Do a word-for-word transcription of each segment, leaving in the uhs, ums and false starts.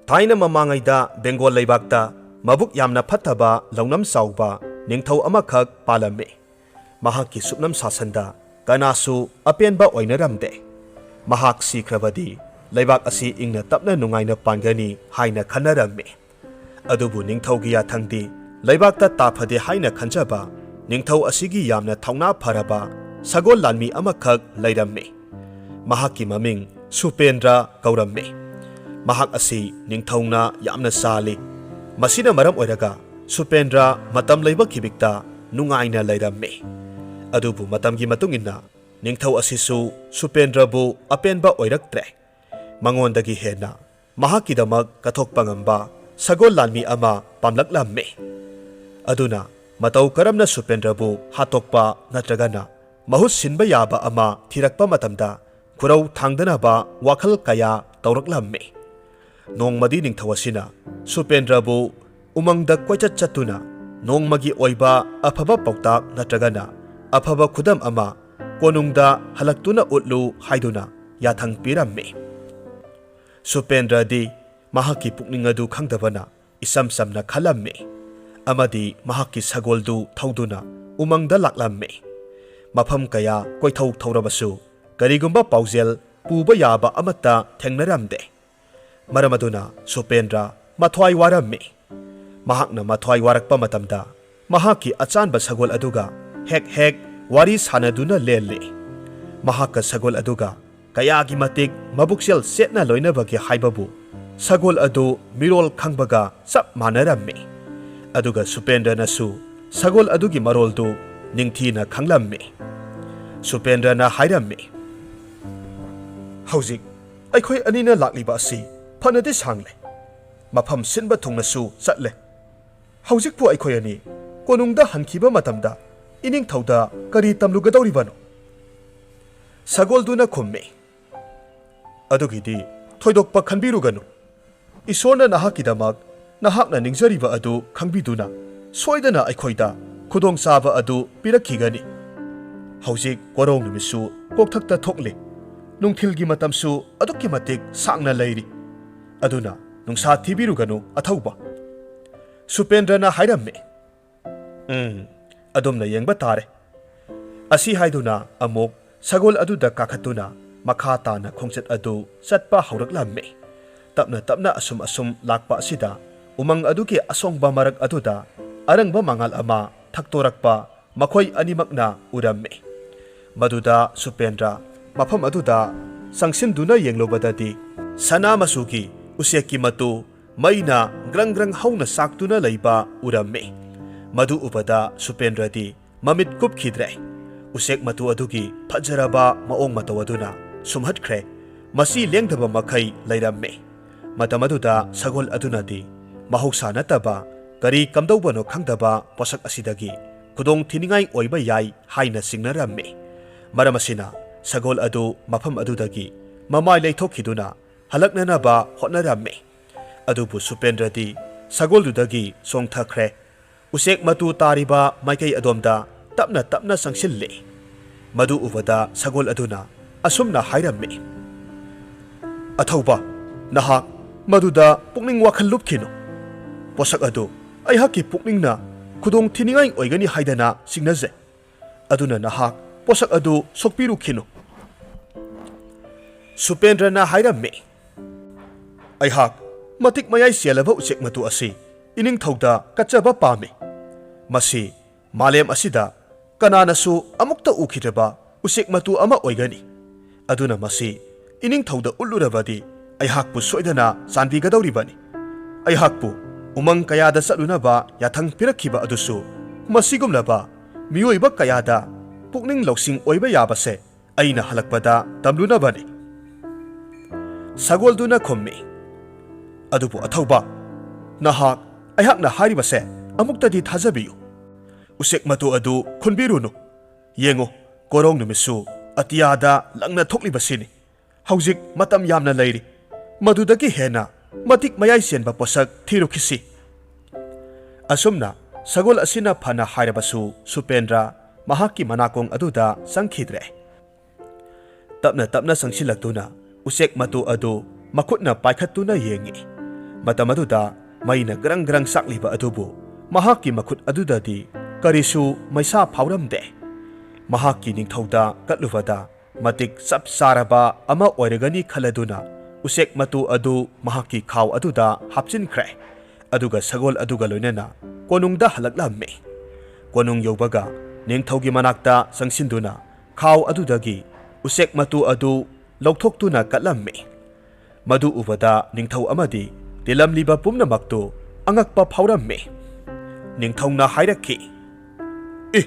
ꯊꯥꯏꯅ ꯃꯃꯥꯡꯉꯩꯗ ꯕꯦꯡꯒꯣꯜ ꯂꯩꯕꯥꯛꯇ ꯃꯕꯨꯛ ꯌꯥꯝꯅ ꯐꯠꯇꯕ ꯂꯧꯅꯝ ꯆꯥꯎꯕ ꯅꯤꯡꯊꯧ ꯑꯃꯈꯛ ꯄꯥꯜꯂꯝꯃꯤ꯫ ꯃꯍꯥꯛꯀꯤ ꯁꯨꯞꯅꯝ ꯁꯥꯁꯟꯗ ꯀꯅꯥꯁꯨ ꯑꯄꯦꯟꯕ ꯑꯣꯏꯅꯔꯝꯗꯦ꯫ ꯃꯍꯥꯛ ꯁꯤꯈ꯭ꯔꯕꯗꯤ ꯂꯩꯕꯥꯛ ꯑꯁꯤ ꯏꯪꯅ ꯇꯞꯅ ꯅꯨꯡꯉꯥꯏꯅ ꯄꯥꯟꯒꯅꯤ ꯍꯥꯏꯅ ꯈꯟꯅꯔꯝꯃꯤ꯫ ꯑꯗꯨꯕꯨ ꯅꯤꯡꯊꯧꯒꯤ ꯌꯥꯊꯪꯗꯤ ꯂꯩꯕꯥꯛꯇ ꯇꯥ ꯐꯗꯦ ꯍꯥꯏꯅ ꯈꯟꯖꯕ ꯅꯤꯡꯊꯧ ꯑꯁꯤꯒꯤ ꯌꯥꯝꯅ ꯊꯧꯅꯥ ꯐꯔꯕ ꯁꯒꯣꯜ ꯂꯥꯟꯃꯤ ꯑꯃꯈꯛ ꯂꯩꯔꯝꯃꯤ꯫ ꯃꯍꯥꯛꯀꯤ ꯃꯃꯤꯡ ꯁꯨꯄꯦꯟꯗ꯭ꯔ ꯀꯧꯔꯝꯃꯤ꯫ ꯃꯍꯥꯛ ꯑꯁꯤ ꯅꯤꯡꯊꯧꯅ ꯌꯥꯝꯅ ꯆꯥꯜꯂꯤ꯫ ꯃꯁꯤꯅ ꯃꯔꯝ ꯑꯣꯏꯔꯒ ꯁꯨꯄꯦꯟꯗ꯭ꯔ ꯃꯇꯝ ꯂꯩꯕ ꯈꯤꯕꯤꯛꯇ ꯅꯨꯡꯉꯥꯏꯅ ꯂꯩꯔꯝꯃꯤ꯫ ꯑꯗꯨꯕꯨ ꯃꯇꯝꯒꯤ ꯃꯇꯨꯡ ꯏꯟꯅ ꯅꯤꯡꯊꯧ ꯑꯁꯤꯁꯨ ꯁꯨꯄꯦꯟꯗ꯭ꯔꯕꯨ ꯑꯄꯦꯟꯕ ꯑꯣꯏꯔꯛꯇ꯭ꯔꯦ꯫ ꯃꯉꯣꯟꯗꯒꯤ ꯍꯦꯟꯅ ꯃꯍꯥꯛꯀꯤꯗꯃꯛ ꯀꯠꯊꯣꯛꯄ ꯉꯝꯕ ꯁꯒꯣꯜ ꯂꯥꯟꯃꯤ ꯑꯃ ꯄꯥꯝꯂꯛꯂꯝꯃꯤ꯫ ꯑꯗꯨꯅ ꯃꯇꯧ ꯀꯔꯝꯅ ꯁꯨꯄꯦꯟꯗ꯭ꯔꯕꯨ ꯍꯥꯠꯇꯣꯛꯄ ꯅꯠꯇ꯭ꯔꯒꯅ ꯃꯍꯨꯠ ꯁꯤꯟꯕ ꯌꯥꯕ ꯑꯃ ꯊꯤꯔꯛꯄ ꯃꯇꯝꯗ ꯈꯨꯔꯧ ꯊꯥꯡꯗꯅꯕ ꯋꯥꯈꯜ ꯀꯌꯥ ꯇꯧꯔꯛꯂꯝꯃꯤ꯫ ꯅꯣꯡꯃꯗꯤ ꯅꯤꯡꯊꯧ ꯑꯁꯤꯅ ꯁꯨꯄꯦꯟꯗ꯭ꯔꯕꯨ ꯎꯃꯪꯗ ꯀꯣꯏꯆꯠ ꯆꯠꯇꯨꯅ ꯅꯣꯡꯃꯒꯤ ꯑꯣꯏꯕ ꯑꯐꯕ ꯄꯥꯎꯇꯥꯛ ꯅꯠꯇ꯭ꯔꯒꯅ ꯑꯐꯕ ꯈꯨꯗꯝ ꯑꯃ ꯀꯣꯅꯨꯡꯗ ꯍꯜꯂꯛꯇꯨꯅ ꯎꯠꯂꯨ ꯍꯥꯏꯗꯨꯅ ꯌꯥꯊꯪ ꯄꯤꯔꯝꯃꯤ꯫ ꯁꯨꯄꯦꯟꯗ꯭ꯔꯗꯤ ꯃꯍꯥꯛꯀꯤ ꯄꯨꯛꯅꯤꯡ ꯑꯗꯨ ꯈꯪꯗꯕꯅ ꯏꯆꯝ ꯆꯝꯅ ꯈꯜꯂꯝꯃꯤ ꯑꯃꯗꯤ ꯃꯍꯥꯛꯀꯤ ꯁꯒꯣꯜꯗꯨ ꯊꯧꯗꯨꯅ ꯎꯃꯪꯗ ꯂꯥꯛꯂꯝꯃꯤ꯫ ꯃꯐꯝ ꯀꯌꯥ ꯀꯣꯏꯊꯧ ꯊꯧꯔꯕꯁꯨ ꯀꯔꯤꯒꯨꯝꯕ ꯄꯥꯎꯖꯦꯜ ꯄꯨꯕ ꯌꯥꯕ ꯑꯃꯠꯇ ꯊꯦꯡꯅꯔꯝꯗꯦ꯫ ꯃꯔꯝ ꯑꯗꯨꯅ ꯁꯨꯄꯦꯟꯗ꯭ꯔ ꯃꯊ꯭ꯋꯥꯏ ꯋꯥꯔꯝꯃꯤ꯫ ꯃꯍꯥꯛꯅ ꯃꯊ꯭ꯋꯥꯏ ꯋꯥꯔꯛꯄ ꯃꯇꯝꯗ ꯃꯍꯥꯛꯀꯤ ꯑꯆꯥꯟꯕ ꯁꯒꯣꯜ ꯑꯗꯨꯒ ꯍꯦꯛ ꯍꯦꯛ ꯋꯥꯔꯤ ꯁꯥꯅꯗꯨꯅ ꯂꯦꯜꯂꯤ꯫ ꯃꯍꯥꯛꯀ ꯁꯒꯣꯜ ꯑꯗꯨꯒ ꯀꯌꯥꯒꯤ ꯃꯇꯤꯛ ꯃꯕꯨꯛꯆꯦꯜ ꯆꯦꯠꯅ ꯂꯣꯏꯅꯕꯒꯦ ꯍꯥꯏꯕꯕꯨ ꯁꯒꯣꯜ ꯑꯗꯨ ꯃꯤꯔꯣꯜ ꯈꯪꯕꯒ ꯆꯞ ꯃꯥꯟꯅꯔꯝꯃꯤ꯫ ꯑꯗꯨꯒ ꯁꯨꯄꯦꯟꯗ꯭ꯔꯅꯁꯨ ꯁꯒꯣꯜ ꯑꯗꯨꯒꯤ ꯃꯔꯣꯜꯗꯨ ꯅꯤꯡꯊꯤꯅ ꯈꯪꯂꯝꯃꯤ꯫ ꯁꯨꯄꯦꯟꯗ꯭ꯔꯅ ꯍꯥꯏꯔꯝꯃꯤ, "ꯍꯧꯖꯤꯛ ꯑꯩꯈꯣꯏ ꯑꯅꯤꯅ ꯂꯥꯛꯂꯤꯕ ꯑꯁꯤ ꯐꯅꯗꯤ ꯁꯥꯡꯂꯦ꯫ ꯃꯐꯝ ꯁꯤꯟꯕ ꯊꯨꯡꯅꯁꯨ ꯆꯠꯂꯦ꯫ ꯍꯧꯖꯤꯛꯄꯨ ꯑꯩꯈꯣꯏ ꯑꯅꯤ ꯀꯣꯅꯨꯡꯗ ꯍꯟꯈꯤꯕ ꯃꯇꯝꯗ ꯏꯅꯤꯡꯊꯧꯗ ꯀꯔꯤ ꯇꯝꯂꯨꯒꯗꯧꯔꯤꯕꯅꯣ?" ꯁꯒꯣꯜꯗꯨꯅ ꯈꯨꯝꯃꯤ, "ꯑꯗꯨꯒꯤꯗꯤ ꯊꯣꯏꯗꯣꯛꯄ ꯈꯟꯕꯤꯔꯨꯒꯅꯨ꯫ ꯏꯁꯣꯔꯅ ꯅꯍꯥꯛꯀꯤꯗꯃꯛ ꯅꯍꯥꯛꯅ ꯅꯤꯡꯖꯔꯤꯕ ꯑꯗꯨ ꯈꯪꯕꯤꯗꯨꯅ ꯁꯣꯏꯗꯅ ꯑꯩꯈꯣꯏꯗ ꯈꯨꯗꯣꯡꯆꯥꯕ ꯑꯗꯨ ꯄꯤꯔꯛꯈꯤꯒꯅꯤ꯫ ꯍꯧꯖꯤꯛ ꯀꯣꯔꯧ ꯅꯨꯃꯤꯠꯁꯨ ꯀꯣꯛꯊꯛꯇ ꯊꯣꯛꯂꯤ꯫ ꯅꯨꯡꯊꯤꯜꯒꯤ ꯃꯇꯝꯁꯨ ꯑꯗꯨꯛꯀꯤ ꯃꯇꯤꯛ ꯁꯥꯡꯅ ꯂꯩꯔꯤ꯫ ꯑꯗꯨꯅ "ꯅꯨꯡꯁꯥ ꯊꯤꯕꯤꯔꯨꯒꯅꯨ, ꯑꯊꯧꯕ", ꯁꯨꯄꯦꯟꯗ꯭ꯔꯅ ꯍꯥꯏꯔꯝꯃꯤ꯫ "ꯎꯝ, ꯑꯗꯨꯝꯅ ꯌꯦꯡꯕ ꯇꯥꯔꯦ"꯫ ꯑꯁꯤ ꯍꯥꯏꯗꯨꯅ ꯑꯃꯨꯛ ꯁꯒꯣꯜ ꯑꯗꯨꯗ ꯀꯥꯈꯠꯇꯨꯅ ꯃꯈꯥ ꯇꯥꯅ ꯈꯣꯡꯆꯠ ꯑꯗꯨ ꯆꯠꯄ ꯍꯧꯔꯛꯂꯝꯃꯤ꯫ ꯇꯞꯅ ꯇꯞꯅ ꯑꯁꯨꯝ ꯑꯁꯨꯝ ꯂꯥꯛꯄ ꯑꯁꯤꯗ ꯎꯃꯪ ꯑꯗꯨꯒꯤ ꯑꯁꯣꯡꯕ ꯃꯔꯛ ꯑꯗꯨꯗ ꯑꯔꯪꯕ ꯃꯉꯥꯜ ꯑꯃ ꯊꯛꯇꯣꯔꯛꯄ ꯃꯈꯣꯏ ꯑꯅꯤꯃꯛꯅ ꯎꯔꯝꯃꯤ꯫ ꯃꯗꯨꯗ ꯁꯨꯄꯦꯟꯗ꯭ꯔ ꯃꯐꯝ ꯑꯗꯨꯗ ꯆꯪꯁꯤꯟꯗꯨꯅ ꯌꯦꯡꯂꯨꯕꯗꯗꯤ, ꯁꯅꯥ ꯃꯆꯨꯒꯤ ꯎꯆꯦꯛꯀꯤ ꯃꯇꯨ ꯃꯩꯅ ꯒ꯭ꯔꯪ ꯒ꯭ꯔꯪ ꯍꯧꯅ ꯆꯥꯛꯇꯨꯅ ꯂꯩꯕ ꯎꯔꯝꯃꯤ꯫ ꯃꯗꯨ ꯎꯕꯗ ꯁꯨꯄꯦꯟꯗ꯭ꯔꯗꯤ ꯃꯃꯤꯠ ꯀꯨꯞꯈꯤꯗ꯭ꯔꯦ꯫ ꯎꯆꯦꯛ ꯃꯇꯨ ꯑꯗꯨꯒꯤ ꯐꯖꯔꯕ ꯃꯑꯣꯡ ꯃꯇꯧ ꯑꯗꯨꯅ ꯁꯨꯝꯍꯠꯈ꯭ꯔꯦ꯫ ꯃꯁꯤ ꯂꯦꯡꯗꯕ ꯃꯈꯩ ꯂꯩꯔꯝꯃꯤ꯫ ꯃꯇꯝ ꯑꯗꯨꯗ ꯁꯒꯣꯜ ꯑꯗꯨꯅꯗꯤ ꯃꯍꯧꯁꯥ ꯅꯠꯇꯕ, ꯀꯔꯤ ꯀꯝꯗꯧꯕꯅꯣ ꯈꯪꯗꯕ ꯄꯣꯠꯁꯛ ꯑꯁꯤꯗꯒꯤ ꯈꯨꯗꯣꯡ ꯊꯤꯅꯤꯡꯉꯥꯏ ꯑꯣꯏꯕ ꯌꯥꯏ ꯍꯥꯏꯅ ꯆꯤꯡꯅꯔꯝꯃꯤ꯫ ꯃꯔꯝ ꯑꯁꯤꯅ ꯁꯒꯣꯜ ꯑꯗꯨ ꯃꯐꯝ ꯑꯗꯨꯗꯒꯤ ꯃꯃꯥꯏ ꯂꯩꯊꯣꯛꯈꯤꯗꯨꯅ ꯍꯜꯂꯛꯅꯅꯕ ꯍꯣꯠꯅꯔꯝꯃꯤ꯫ ꯑꯗꯨꯕꯨ ꯁꯨꯄꯦꯟꯗ꯭ꯔꯗꯤ ꯁꯒꯣꯜꯗꯨꯗꯒꯤ ꯆꯣꯡꯊꯈ꯭ꯔꯦ꯫ ꯎꯆꯦꯛ ꯃꯇꯨ ꯇꯥꯔꯤꯕ ꯃꯥꯏꯀꯩ ꯑꯗꯣꯝꯗ ꯇꯞꯅ ꯇꯞꯅ ꯆꯪꯁꯤꯜꯂꯤ꯫ ꯃꯗꯨ ꯎꯕꯗ ꯁꯒꯣꯜ ꯑꯗꯨꯅ ꯑꯁꯨꯝꯅ ꯍꯥꯏꯔꯝꯃꯤ, "ꯑꯊꯧꯕ, ꯅꯍꯥꯛ ꯃꯗꯨꯗ ꯄꯨꯛꯅꯤꯡ ꯋꯥꯈꯜ ꯂꯨꯞꯈꯤꯅꯨ꯫ ꯄꯣꯠꯁꯛ ꯑꯗꯨ ꯑꯩꯍꯥꯛꯀꯤ ꯄꯨꯛꯅꯤꯡꯅ ꯈꯨꯗꯣꯡ ꯊꯤꯅꯤꯡꯉꯥꯏ ꯑꯣꯏꯒꯅꯤ ꯍꯥꯏꯗꯅ ꯆꯤꯡꯅꯖꯩ꯫ ꯑꯗꯨꯅ ꯅꯍꯥꯛ ꯄꯣꯠꯁꯛ ꯑꯗꯨ ꯁꯣꯛꯄꯤꯔꯨꯈꯤꯅꯨ"꯫ ꯁꯨꯄꯦꯟꯗ꯭ꯔꯅ ꯍꯥꯏꯔꯝꯃꯤ, "ꯑꯩꯍꯥꯛ ꯃꯇꯤꯛ ꯃꯌꯥꯏ ꯆꯦꯜꯂꯕ ꯎꯆꯦꯛ ꯃꯇꯨ ꯑꯁꯤ ꯏꯅꯤꯡꯊꯧꯗ ꯀꯠꯆꯕ ꯄꯥꯝꯃꯤ꯫ ꯃꯁꯤ ꯃꯥꯂꯦꯝ ꯑꯁꯤꯗ ꯀꯅꯥꯅꯁꯨ ꯑꯃꯨꯛꯇ ꯎꯈꯤꯗ꯭ꯔꯕ ꯎꯆꯦꯛ ꯃꯇꯨ ꯑꯃ ꯑꯣꯏꯒꯅꯤ꯫ ꯑꯗꯨꯅ ꯃꯁꯤ ꯏꯅꯤꯡꯊꯧꯗ ꯎꯠꯂꯨꯔꯕꯗꯤ ꯑꯩꯍꯥꯛꯄꯨ ꯁꯣꯏꯗꯅ ꯆꯥꯟꯕꯤꯒꯗꯧꯔꯤꯕꯅꯤ꯫ ꯑꯩꯍꯥꯛꯄꯨ ꯎꯃꯪ ꯀꯌꯥꯗ ꯆꯠꯂꯨꯅꯕ ꯌꯥꯊꯪ ꯄꯤꯔꯛꯈꯤꯕ ꯑꯗꯨꯁꯨ ꯃꯁꯤꯒꯨꯝꯂꯕ ꯃꯤꯑꯣꯏꯕ ꯀꯌꯥꯗ ꯄꯨꯛꯅꯤꯡ ꯂꯧꯁꯤꯡ ꯑꯣꯏꯕ ꯌꯥꯕꯁꯦ ꯑꯩꯅ ꯍꯜꯂꯛꯄꯗ ꯇꯝꯂꯨꯅꯕꯅꯤ"꯫ ꯁꯒꯣꯜꯗꯨꯅ ꯈꯨꯝꯃꯤ, "ꯑꯗꯨꯕꯨ ꯑꯊꯧꯕ, ꯅꯍꯥꯛ ꯑꯩꯍꯥꯛꯅ ꯍꯥꯏꯔꯤꯕꯁꯦ ꯑꯃꯨꯛꯇꯗꯤ ꯊꯥꯖꯕꯤꯌꯨ꯫ ꯎꯆꯦꯛ ꯃꯇꯨ ꯑꯗꯨ ꯈꯨꯟꯕꯤꯔꯨꯅꯨ꯫ ꯌꯦꯡꯉꯨ, ꯀꯣꯔꯧ ꯅꯨꯃꯤꯠꯁꯨ ꯑꯇꯤꯌꯥꯗ ꯂꯪꯅ ꯊꯣꯛꯂꯤꯕꯁꯤꯅꯤ꯫ ꯍꯧꯖꯤꯛ ꯃꯇꯝ ꯌꯥꯝꯅ ꯂꯩꯔꯤ꯫ ꯃꯗꯨꯗꯒꯤ ꯍꯦꯟꯅ ꯃꯇꯤꯛ ꯃꯌꯥꯏ ꯆꯦꯟꯕ ꯄꯣꯠꯁꯛ ꯊꯤꯔꯨꯈꯤꯁꯤ"꯫ ꯑꯁꯨꯝꯅ ꯁꯒꯣꯜ ꯑꯁꯤꯅ ꯐꯅ ꯍꯥꯏꯔꯕꯁꯨ ꯁꯨꯄꯦꯟꯗ꯭ꯔ ꯃꯍꯥꯛꯀꯤ ꯃꯅꯥꯀꯣꯡ ꯑꯗꯨꯗ ꯆꯪꯈꯤꯗ꯭ꯔꯦ꯫ ꯇꯞꯅ ꯇꯞꯅ ꯆꯪꯁꯤꯜꯂꯛꯇꯨꯅ ꯎꯆꯦꯛ ꯃꯇꯨ ꯑꯗꯨ ꯃꯈꯨꯠꯅ ꯄꯥꯏꯈꯠꯇꯨꯅ ꯌꯦꯡꯉꯤ꯫ ꯃꯇꯝ ꯑꯗꯨꯗ ꯃꯩꯅ ꯒ꯭ꯔꯪ ꯒ꯭ꯔꯪ ꯆꯥꯛꯂꯤꯕ ꯑꯗꯨꯕꯨ ꯃꯍꯥꯛꯀꯤ ꯃꯈꯨꯠ ꯑꯗꯨꯗꯗꯤ ꯀꯔꯤꯁꯨ ꯃꯩꯁꯥ ꯐꯥꯎꯔꯝꯗꯦ꯫ ꯃꯍꯥꯛꯀꯤ ꯅꯤꯡꯊꯧꯗ ꯀꯠꯂꯨꯕꯗ ꯃꯇꯤꯛ ꯆꯞ ꯆꯥꯔꯕ ꯑꯃ ꯑꯣꯏꯔꯒꯅꯤ ꯈꯜꯂꯗꯨꯅ ꯎꯆꯦꯛ ꯃꯇꯨ ꯑꯗꯨ ꯃꯍꯥꯛꯀꯤ ꯈꯥꯎ ꯑꯗꯨꯗ ꯍꯥꯞꯆꯤꯟꯈ꯭ꯔꯦ꯫ ꯑꯗꯨꯒ ꯁꯒꯣꯜ ꯑꯗꯨꯒ ꯂꯣꯏꯅꯅ ꯀꯣꯅꯨꯡꯗ ꯍꯜꯂꯛꯂꯝꯃꯤ꯫ ꯀꯣꯅꯨꯡ ꯌꯧꯕꯒ ꯅꯤꯡꯊꯧꯒꯤ ꯃꯅꯥꯛꯇ ꯆꯪꯁꯤꯟꯗꯨꯅ ꯈꯥꯎ ꯑꯗꯨꯗꯒꯤ ꯎꯆꯦꯛ ꯃꯇꯨ ꯑꯗꯨ ꯂꯧꯊꯣꯛꯇꯨꯅ ꯀꯠꯂꯝꯃꯤ꯫ ꯃꯗꯨ ꯎꯕꯗ ꯅꯤꯡꯊꯧ ꯑꯃꯗꯤ ꯇꯤꯜꯂꯝꯂꯤꯕ ꯄꯨꯝꯅꯃꯛꯇꯨ ꯑꯉꯛꯄ ꯐꯥꯎꯔꯝꯃꯤ꯫ ꯅꯤꯡꯊꯧꯅ ꯍꯥꯏꯔꯛꯈꯤ, "ꯑꯦ,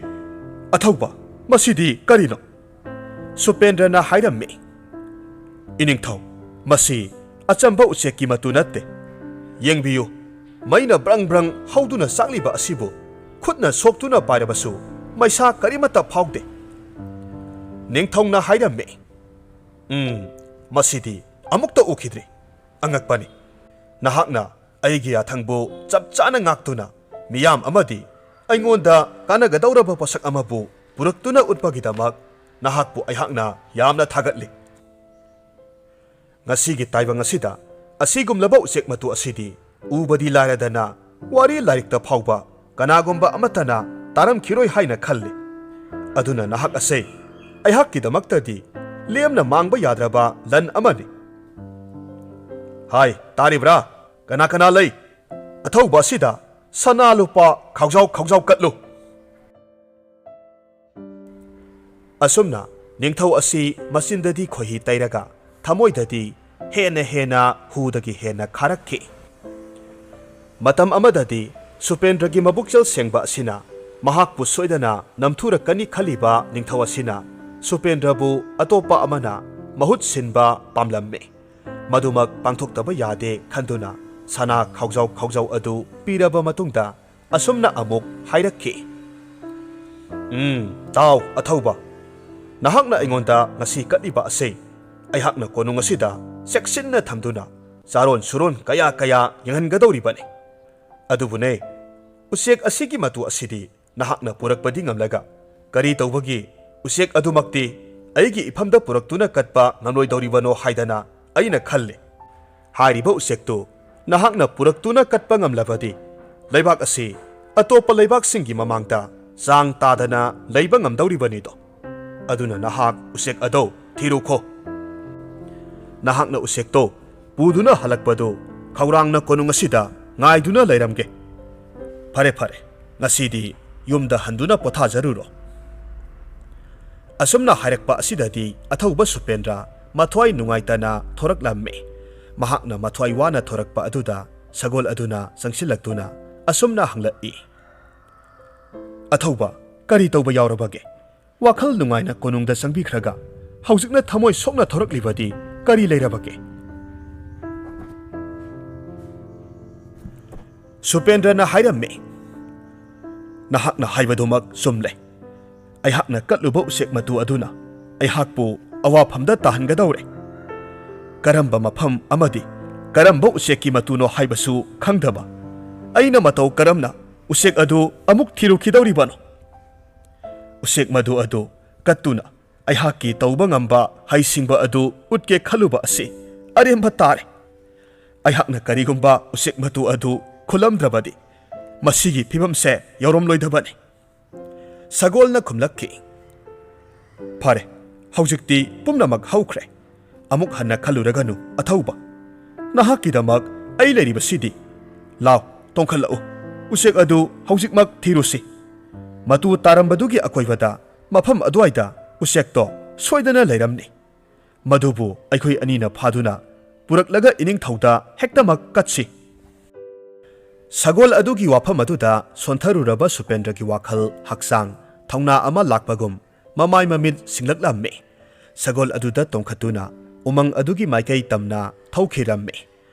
ꯑꯊꯧꯕ, ꯃꯁꯤꯗꯤ ꯀꯔꯤꯅꯣ?" ꯁꯨꯄꯦꯟꯗ꯭ꯔꯅ ꯍꯥꯏꯔꯝꯃꯤ, "ꯏꯅꯤꯡꯊꯧ, ꯃꯁꯤ ꯑꯆꯝꯕ ꯎꯆꯦꯛꯀꯤ ꯃꯇꯨ ꯅꯠꯇꯦ꯫ ꯌꯦꯡꯕꯤꯌꯨ, ꯃꯩꯅ ꯕ꯭ꯔꯪ ꯕ꯭ꯔꯪ ꯍꯧꯗꯨꯅ ꯆꯥꯛꯂꯤꯕ ꯑꯁꯤꯕꯨ ꯈꯨꯠꯅ ꯁꯣꯛꯇꯨꯅ ꯄꯥꯏꯔꯕꯁꯨ ꯃꯩꯁꯥ ꯀꯔꯤꯃꯠꯇ ꯐꯥꯎꯗꯦ꯫" ꯅꯤꯡꯊꯧꯅ ꯍꯥꯏꯔꯝꯃꯤ, "ꯎꯝ, ꯃꯁꯤꯗꯤ ꯑꯃꯨꯛꯇ ꯎꯈꯤꯗ꯭ꯔꯤ꯫ ꯑꯉꯛꯄꯅꯤ꯫ ꯅꯍꯥꯛꯅ ꯑꯩꯒꯤ ꯌꯥꯊꯪꯕꯨ ꯆꯞ ꯆꯥꯅ ꯉꯥꯛꯇꯨꯅ ꯃꯤꯌꯥꯝ ꯑꯃꯗꯤ ꯑꯩꯉꯣꯟꯗ ꯀꯥꯟꯅꯒꯗꯧꯔꯕ ꯄꯣꯠꯁꯛ ꯑꯃꯕꯨ ꯄꯨꯔꯛꯇꯨꯅ ꯎꯠꯄꯒꯤꯗꯃꯛ ꯅꯍꯥꯛꯄꯨ ꯑꯩꯍꯥꯛꯅ ꯌꯥꯝꯅ ꯊꯥꯒꯠꯂꯤ꯫ ꯉꯁꯤꯒꯤ ꯇꯥꯏꯕꯪ ꯑꯁꯤꯗ ꯑꯁꯤꯒꯨꯝꯂꯕ ꯎꯆꯦꯛ ꯃꯇꯨ ꯑꯁꯤꯗꯤ ꯎꯕꯗꯤ ꯂꯥꯏꯔꯗꯅ ꯋꯥꯔꯤ ꯂꯥꯏꯔꯤꯛꯇ ꯐꯥꯎꯕ ꯀꯅꯥꯒꯨꯝꯕ ꯑꯃꯠꯇꯅ ꯇꯥꯔꯝꯈꯤꯔꯣꯏ ꯍꯥꯏꯅ ꯈꯜꯂꯤ꯫ ꯑꯗꯨꯅ ꯅꯍꯥꯛ ꯑꯁꯦ ꯑꯩꯍꯥꯛꯀꯤꯗꯃꯛꯇꯗꯤ ꯂꯦꯝꯅ ꯃꯥꯡꯕ ꯌꯥꯗ꯭ꯔꯕ ꯂꯟ ꯑꯃꯅꯤ꯫ ꯍꯥꯏ, ꯇꯥꯔꯤꯕ꯭ꯔꯥ? ꯀꯅꯥ ꯀꯅꯥ ꯂꯩ? ꯑꯊꯧꯕ ꯑꯁꯤꯗ ꯁꯅꯥ ꯂꯨꯄꯥ ꯈꯥꯎꯖꯥꯎ ꯈꯥꯎꯖꯥꯎ ꯀꯠꯂꯨ꯫" ꯑꯁꯨꯝꯅ ꯅꯤꯡꯊꯧ ꯑꯁꯤ ꯃꯆꯤꯟꯗꯗꯤ ꯈꯣꯏꯍꯤ ꯇꯩꯔꯒ ꯊꯃꯣꯏꯗꯗꯤ ꯍꯦꯟꯅ ꯍꯦꯟꯅ ꯍꯨꯗꯒꯤ ꯍꯦꯟꯅ ꯈꯥꯔꯛꯈꯤ꯫ ꯃꯇꯝ ꯑꯃꯗꯗꯤ ꯁꯨꯄꯦꯟꯗ꯭ꯔꯒꯤ ꯃꯕꯨꯛꯆꯦꯜ ꯁꯦꯡꯕ ꯑꯁꯤꯅ ꯃꯍꯥꯛꯄꯨ ꯁꯣꯏꯗꯅ ꯅꯝꯊꯨꯔꯛꯀꯅꯤ ꯈꯜꯂꯤꯕ ꯅꯤꯡꯊꯧ ꯑꯁꯤꯅ ꯁꯨꯄꯦꯟꯗ꯭ꯔꯕꯨ ꯑꯇꯣꯞꯄ ꯑꯃꯅ ꯃꯍꯨꯠ ꯁꯤꯟꯕ ꯄꯥꯝꯂꯝꯃꯤ꯫ ꯃꯗꯨꯃꯛ ꯄꯥꯡꯊꯣꯛꯇꯕ ꯌꯥꯗꯦ ꯈꯟꯗꯨꯅ ꯁꯅꯥ ꯈꯥꯎꯖꯥꯎ ꯈꯥꯎꯖꯥꯎ ꯑꯗꯨ ꯄꯤꯔꯕ ꯃꯇꯨꯡꯗ ꯑꯁꯨꯝꯅ ꯑꯃꯨꯛ ꯍꯥꯏꯔꯛꯈꯤ, "ꯎꯝ, ꯇꯥꯎ, ꯑꯊꯧꯕ꯫ ꯅꯍꯥꯛꯅ ꯑꯩꯉꯣꯟꯗ ꯉꯁꯤ ꯀꯠꯂꯤꯕ ꯑꯁꯤ ꯑꯩꯍꯥꯛꯅ ꯀꯣꯅꯨꯡ ꯑꯁꯤꯗ ꯆꯦꯛꯁꯤꯟꯅ ꯊꯝꯗꯨꯅ ꯆꯥꯔꯣꯟ ꯁꯨꯔꯣꯟ ꯀꯌꯥ ꯀꯌꯥ ꯌꯦꯡꯍꯟꯒꯗꯧꯔꯤꯕꯅꯤ꯫ ꯑꯗꯨꯕꯨꯅꯦ, ꯎꯆꯦꯛ ꯑꯁꯤꯒꯤ ꯃꯇꯨ ꯑꯁꯤꯗꯤ ꯅꯍꯥꯛꯅ ꯄꯨꯔꯛꯄꯗꯤ ꯉꯝꯂꯒ ꯀꯔꯤ ꯇꯧꯕꯒꯤ ꯎꯆꯦꯛ ꯑꯗꯨꯃꯛꯇꯤ ꯑꯩꯒꯤ ꯏꯐꯝꯗ ꯄꯨꯔꯛꯇꯨꯅ ꯀꯠꯄ ꯉꯝꯂꯣꯏꯗꯧꯔꯤꯕꯅꯣ ꯍꯥꯏꯗꯅ ꯑꯩꯅ ꯈꯜꯂꯤ꯫ ꯍꯥꯏꯔꯤꯕ ꯎꯆꯦꯛꯇꯨ ꯅꯍꯥꯛꯅ ꯄꯨꯔꯛꯇꯨꯅ ꯀꯠꯄ ꯉꯝꯂꯕꯗꯤ, ꯂꯩꯕꯥꯛ ꯑꯁꯤ ꯑꯇꯣꯞꯄ ꯂꯩꯕꯥꯛꯁꯤꯡꯒꯤ ꯃꯃꯥꯡꯗ ꯆꯥꯡ ꯇꯥꯗꯅ ꯂꯩꯕ ꯉꯝꯗꯧꯔꯤꯕꯅꯤꯗꯣ꯫ ꯑꯗꯨꯅ ꯅꯍꯥꯛ ꯎꯆꯦꯛ ꯑꯗꯨ ꯊꯤꯔꯨꯈꯣ꯫ ꯅꯍꯥꯛꯅ ꯎꯆꯦꯛꯇꯣ ꯄꯨꯗꯨꯅ ꯍꯜꯂꯛꯄꯗꯨ ꯈꯧꯔꯥꯡꯅ ꯀꯣꯅꯨꯡ ꯑꯁꯤꯗ ꯉꯥꯏꯗꯨꯅ ꯂꯩꯔꯝꯒꯦ꯫ ꯐꯔꯦ, ꯐꯔꯦ, ꯉꯁꯤꯗꯤ ꯌꯨꯝꯗ ꯍꯟꯗꯨꯅ ꯄꯣꯊꯥꯖꯔꯨꯔꯣ꯫ ꯑꯁꯨꯝꯅ ꯍꯥꯏꯔꯛꯄ ꯑꯁꯤꯗꯗꯤ ꯑꯊꯧꯕ ꯁꯨꯄꯦꯟꯗ꯭ꯔ ꯃꯊ꯭ꯋꯥꯏ ꯅꯨꯡꯉꯥꯏꯇꯅ ꯊꯣꯔꯛꯂꯝꯃꯤ꯫ ꯃꯍꯥꯛꯅ ꯃꯊ꯭ꯋꯥꯏ ꯋꯥꯅ ꯊꯣꯔꯛꯄ ꯑꯗꯨꯗ ꯁꯒꯣꯜ ꯑꯗꯨꯅ ꯆꯪꯁꯤꯜꯂꯛꯇꯨꯅ ꯑꯁꯨꯝꯅ ꯍꯪꯂꯛꯏ, "ꯑꯊꯧꯕ, ꯀꯔꯤ ꯇꯧꯕ ꯌꯥꯎꯔꯕꯒꯦ? ꯋꯥꯈꯜ ꯅꯨꯡꯉꯥꯏꯅ ꯀꯣꯅꯨꯡꯗ ꯆꯪꯕꯤꯈ꯭ꯔꯒ ꯍꯧꯖꯤꯛꯅ ꯊꯃꯣꯏ ꯁꯣꯛꯅ ꯊꯣꯔꯛꯂꯤꯕꯗꯤ ꯀꯔꯤ ꯂꯩꯔꯕꯒꯦ?" ꯁꯨꯄꯦꯟꯗ꯭ꯔꯅ ꯍꯥꯏꯔꯝꯃꯤ, "ꯅꯍꯥꯛꯅ ꯍꯥꯏꯕꯗꯨꯃꯛ ꯆꯨꯝꯂꯦ꯫ ꯑꯩꯍꯥꯛꯅ ꯀꯠꯂꯨꯕ ꯎꯆꯦꯛ ꯃꯇꯨ ꯑꯗꯨꯅ ꯑꯩꯍꯥꯛꯄꯨ ꯑꯋꯥꯐꯝꯗ ꯇꯥꯍꯟꯒꯗꯧꯔꯦ꯫ ꯀꯔꯝꯕ ꯃꯐꯝ ꯑꯃꯗꯤ ꯀꯔꯝꯕ ꯎꯆꯦꯛꯀꯤ ꯃꯇꯨꯅꯣ ꯍꯥꯏꯕꯁꯨ ꯈꯪꯗꯕ ꯑꯩꯅ ꯃꯇꯧ ꯀꯔꯝꯅ ꯎꯆꯦꯛ ꯑꯗꯨ ꯑꯃꯨꯛ ꯊꯤꯔꯨꯈꯤꯗꯧꯔꯤꯕꯅꯣ? ꯎꯆꯦꯛ ꯃꯗꯨ ꯑꯗꯨ ꯀꯠꯇꯨꯅ ꯑꯩꯍꯥꯛꯀꯤ ꯇꯧꯕ ꯉꯝꯕ ꯍꯩꯁꯤꯡꯕ ꯑꯗꯨ ꯎꯠꯀꯦ ꯈꯜꯂꯨꯕ ꯑꯁꯤ ꯑꯔꯦꯝꯕ ꯇꯥꯔꯦ꯫ ꯑꯩꯍꯥꯛꯅ ꯀꯔꯤꯒꯨꯝꯕ ꯎꯆꯦꯛ ꯃꯇꯨ ꯑꯗꯨ ꯈꯨꯜꯂꯝꯗ꯭ꯔꯕꯗꯤ ꯃꯁꯤꯒꯤ ꯐꯤꯕꯝꯁꯦ ꯌꯧꯔꯝꯂꯣꯏꯗꯕꯅꯤ꯫" ꯁꯒꯣꯜꯅ ꯈꯨꯝꯂꯛꯈꯤ, "ꯐꯔꯦ, ꯍꯧꯖꯤꯛꯇꯤ ꯄꯨꯝꯅꯃꯛ ꯍꯧꯈ꯭ꯔꯦ꯫ ꯑꯃꯨꯛ ꯍꯟꯅ ꯈꯜꯂꯨꯔꯒꯅꯨ, ꯑꯊꯧꯕ꯫ ꯅꯍꯥꯛꯀꯤꯗꯃꯛ ꯑꯩ ꯂꯩꯔꯤꯕꯁꯤꯗꯤ꯫ ꯂꯥꯎ, ꯇꯣꯡꯈꯠꯂꯛꯎ꯫ ꯎꯆꯦꯛ ꯑꯗꯨ ꯍꯧꯖꯤꯛꯃꯛ ꯊꯤꯔꯨꯁꯤ꯫ ꯃꯇꯨ ꯇꯥꯔꯝꯕꯗꯨꯒꯤ ꯑꯀꯣꯏꯕꯗ ꯃꯐꯝ ꯑꯗꯨꯋꯥꯏꯗ ꯎꯆꯦꯛꯇꯣ ꯁꯣꯏꯗꯅ ꯂꯩꯔꯝꯅꯤ꯫ ꯃꯗꯨꯕꯨ ꯑꯩꯈꯣꯏ ꯑꯅꯤꯅ ꯐꯥꯗꯨꯅ ꯄꯨꯔꯛꯂꯒ ꯏꯅꯤꯡꯊꯧꯗ ꯍꯦꯛꯇꯃꯛ ꯀꯠꯁꯤ꯫" ꯁꯒꯣꯜ ꯑꯗꯨꯒꯤ ꯋꯥꯐꯝ ꯑꯗꯨꯗ ꯁꯣꯟꯊꯔꯨꯔꯕ ꯁꯨꯄꯦꯟꯗ꯭ꯔꯒꯤ ꯋꯥꯈꯜ, ꯍꯛꯆꯥꯡ, ꯊꯧꯅꯥ ꯑꯃ ꯂꯥꯛꯄꯒꯨꯝ ꯃꯃꯥꯏ ꯃꯃꯤꯠ ꯁꯤꯡꯂꯛꯂꯝꯃꯤ꯫ ꯁꯒꯣꯜ ꯑꯗꯨꯗ ꯇꯣꯡꯈꯠꯇꯨꯅ ꯎꯃꯪ ꯑꯗꯨꯒꯤ ꯃꯥꯏꯀꯩ ꯇꯝꯅ ꯊꯧꯈꯤꯔꯝꯃꯤ꯫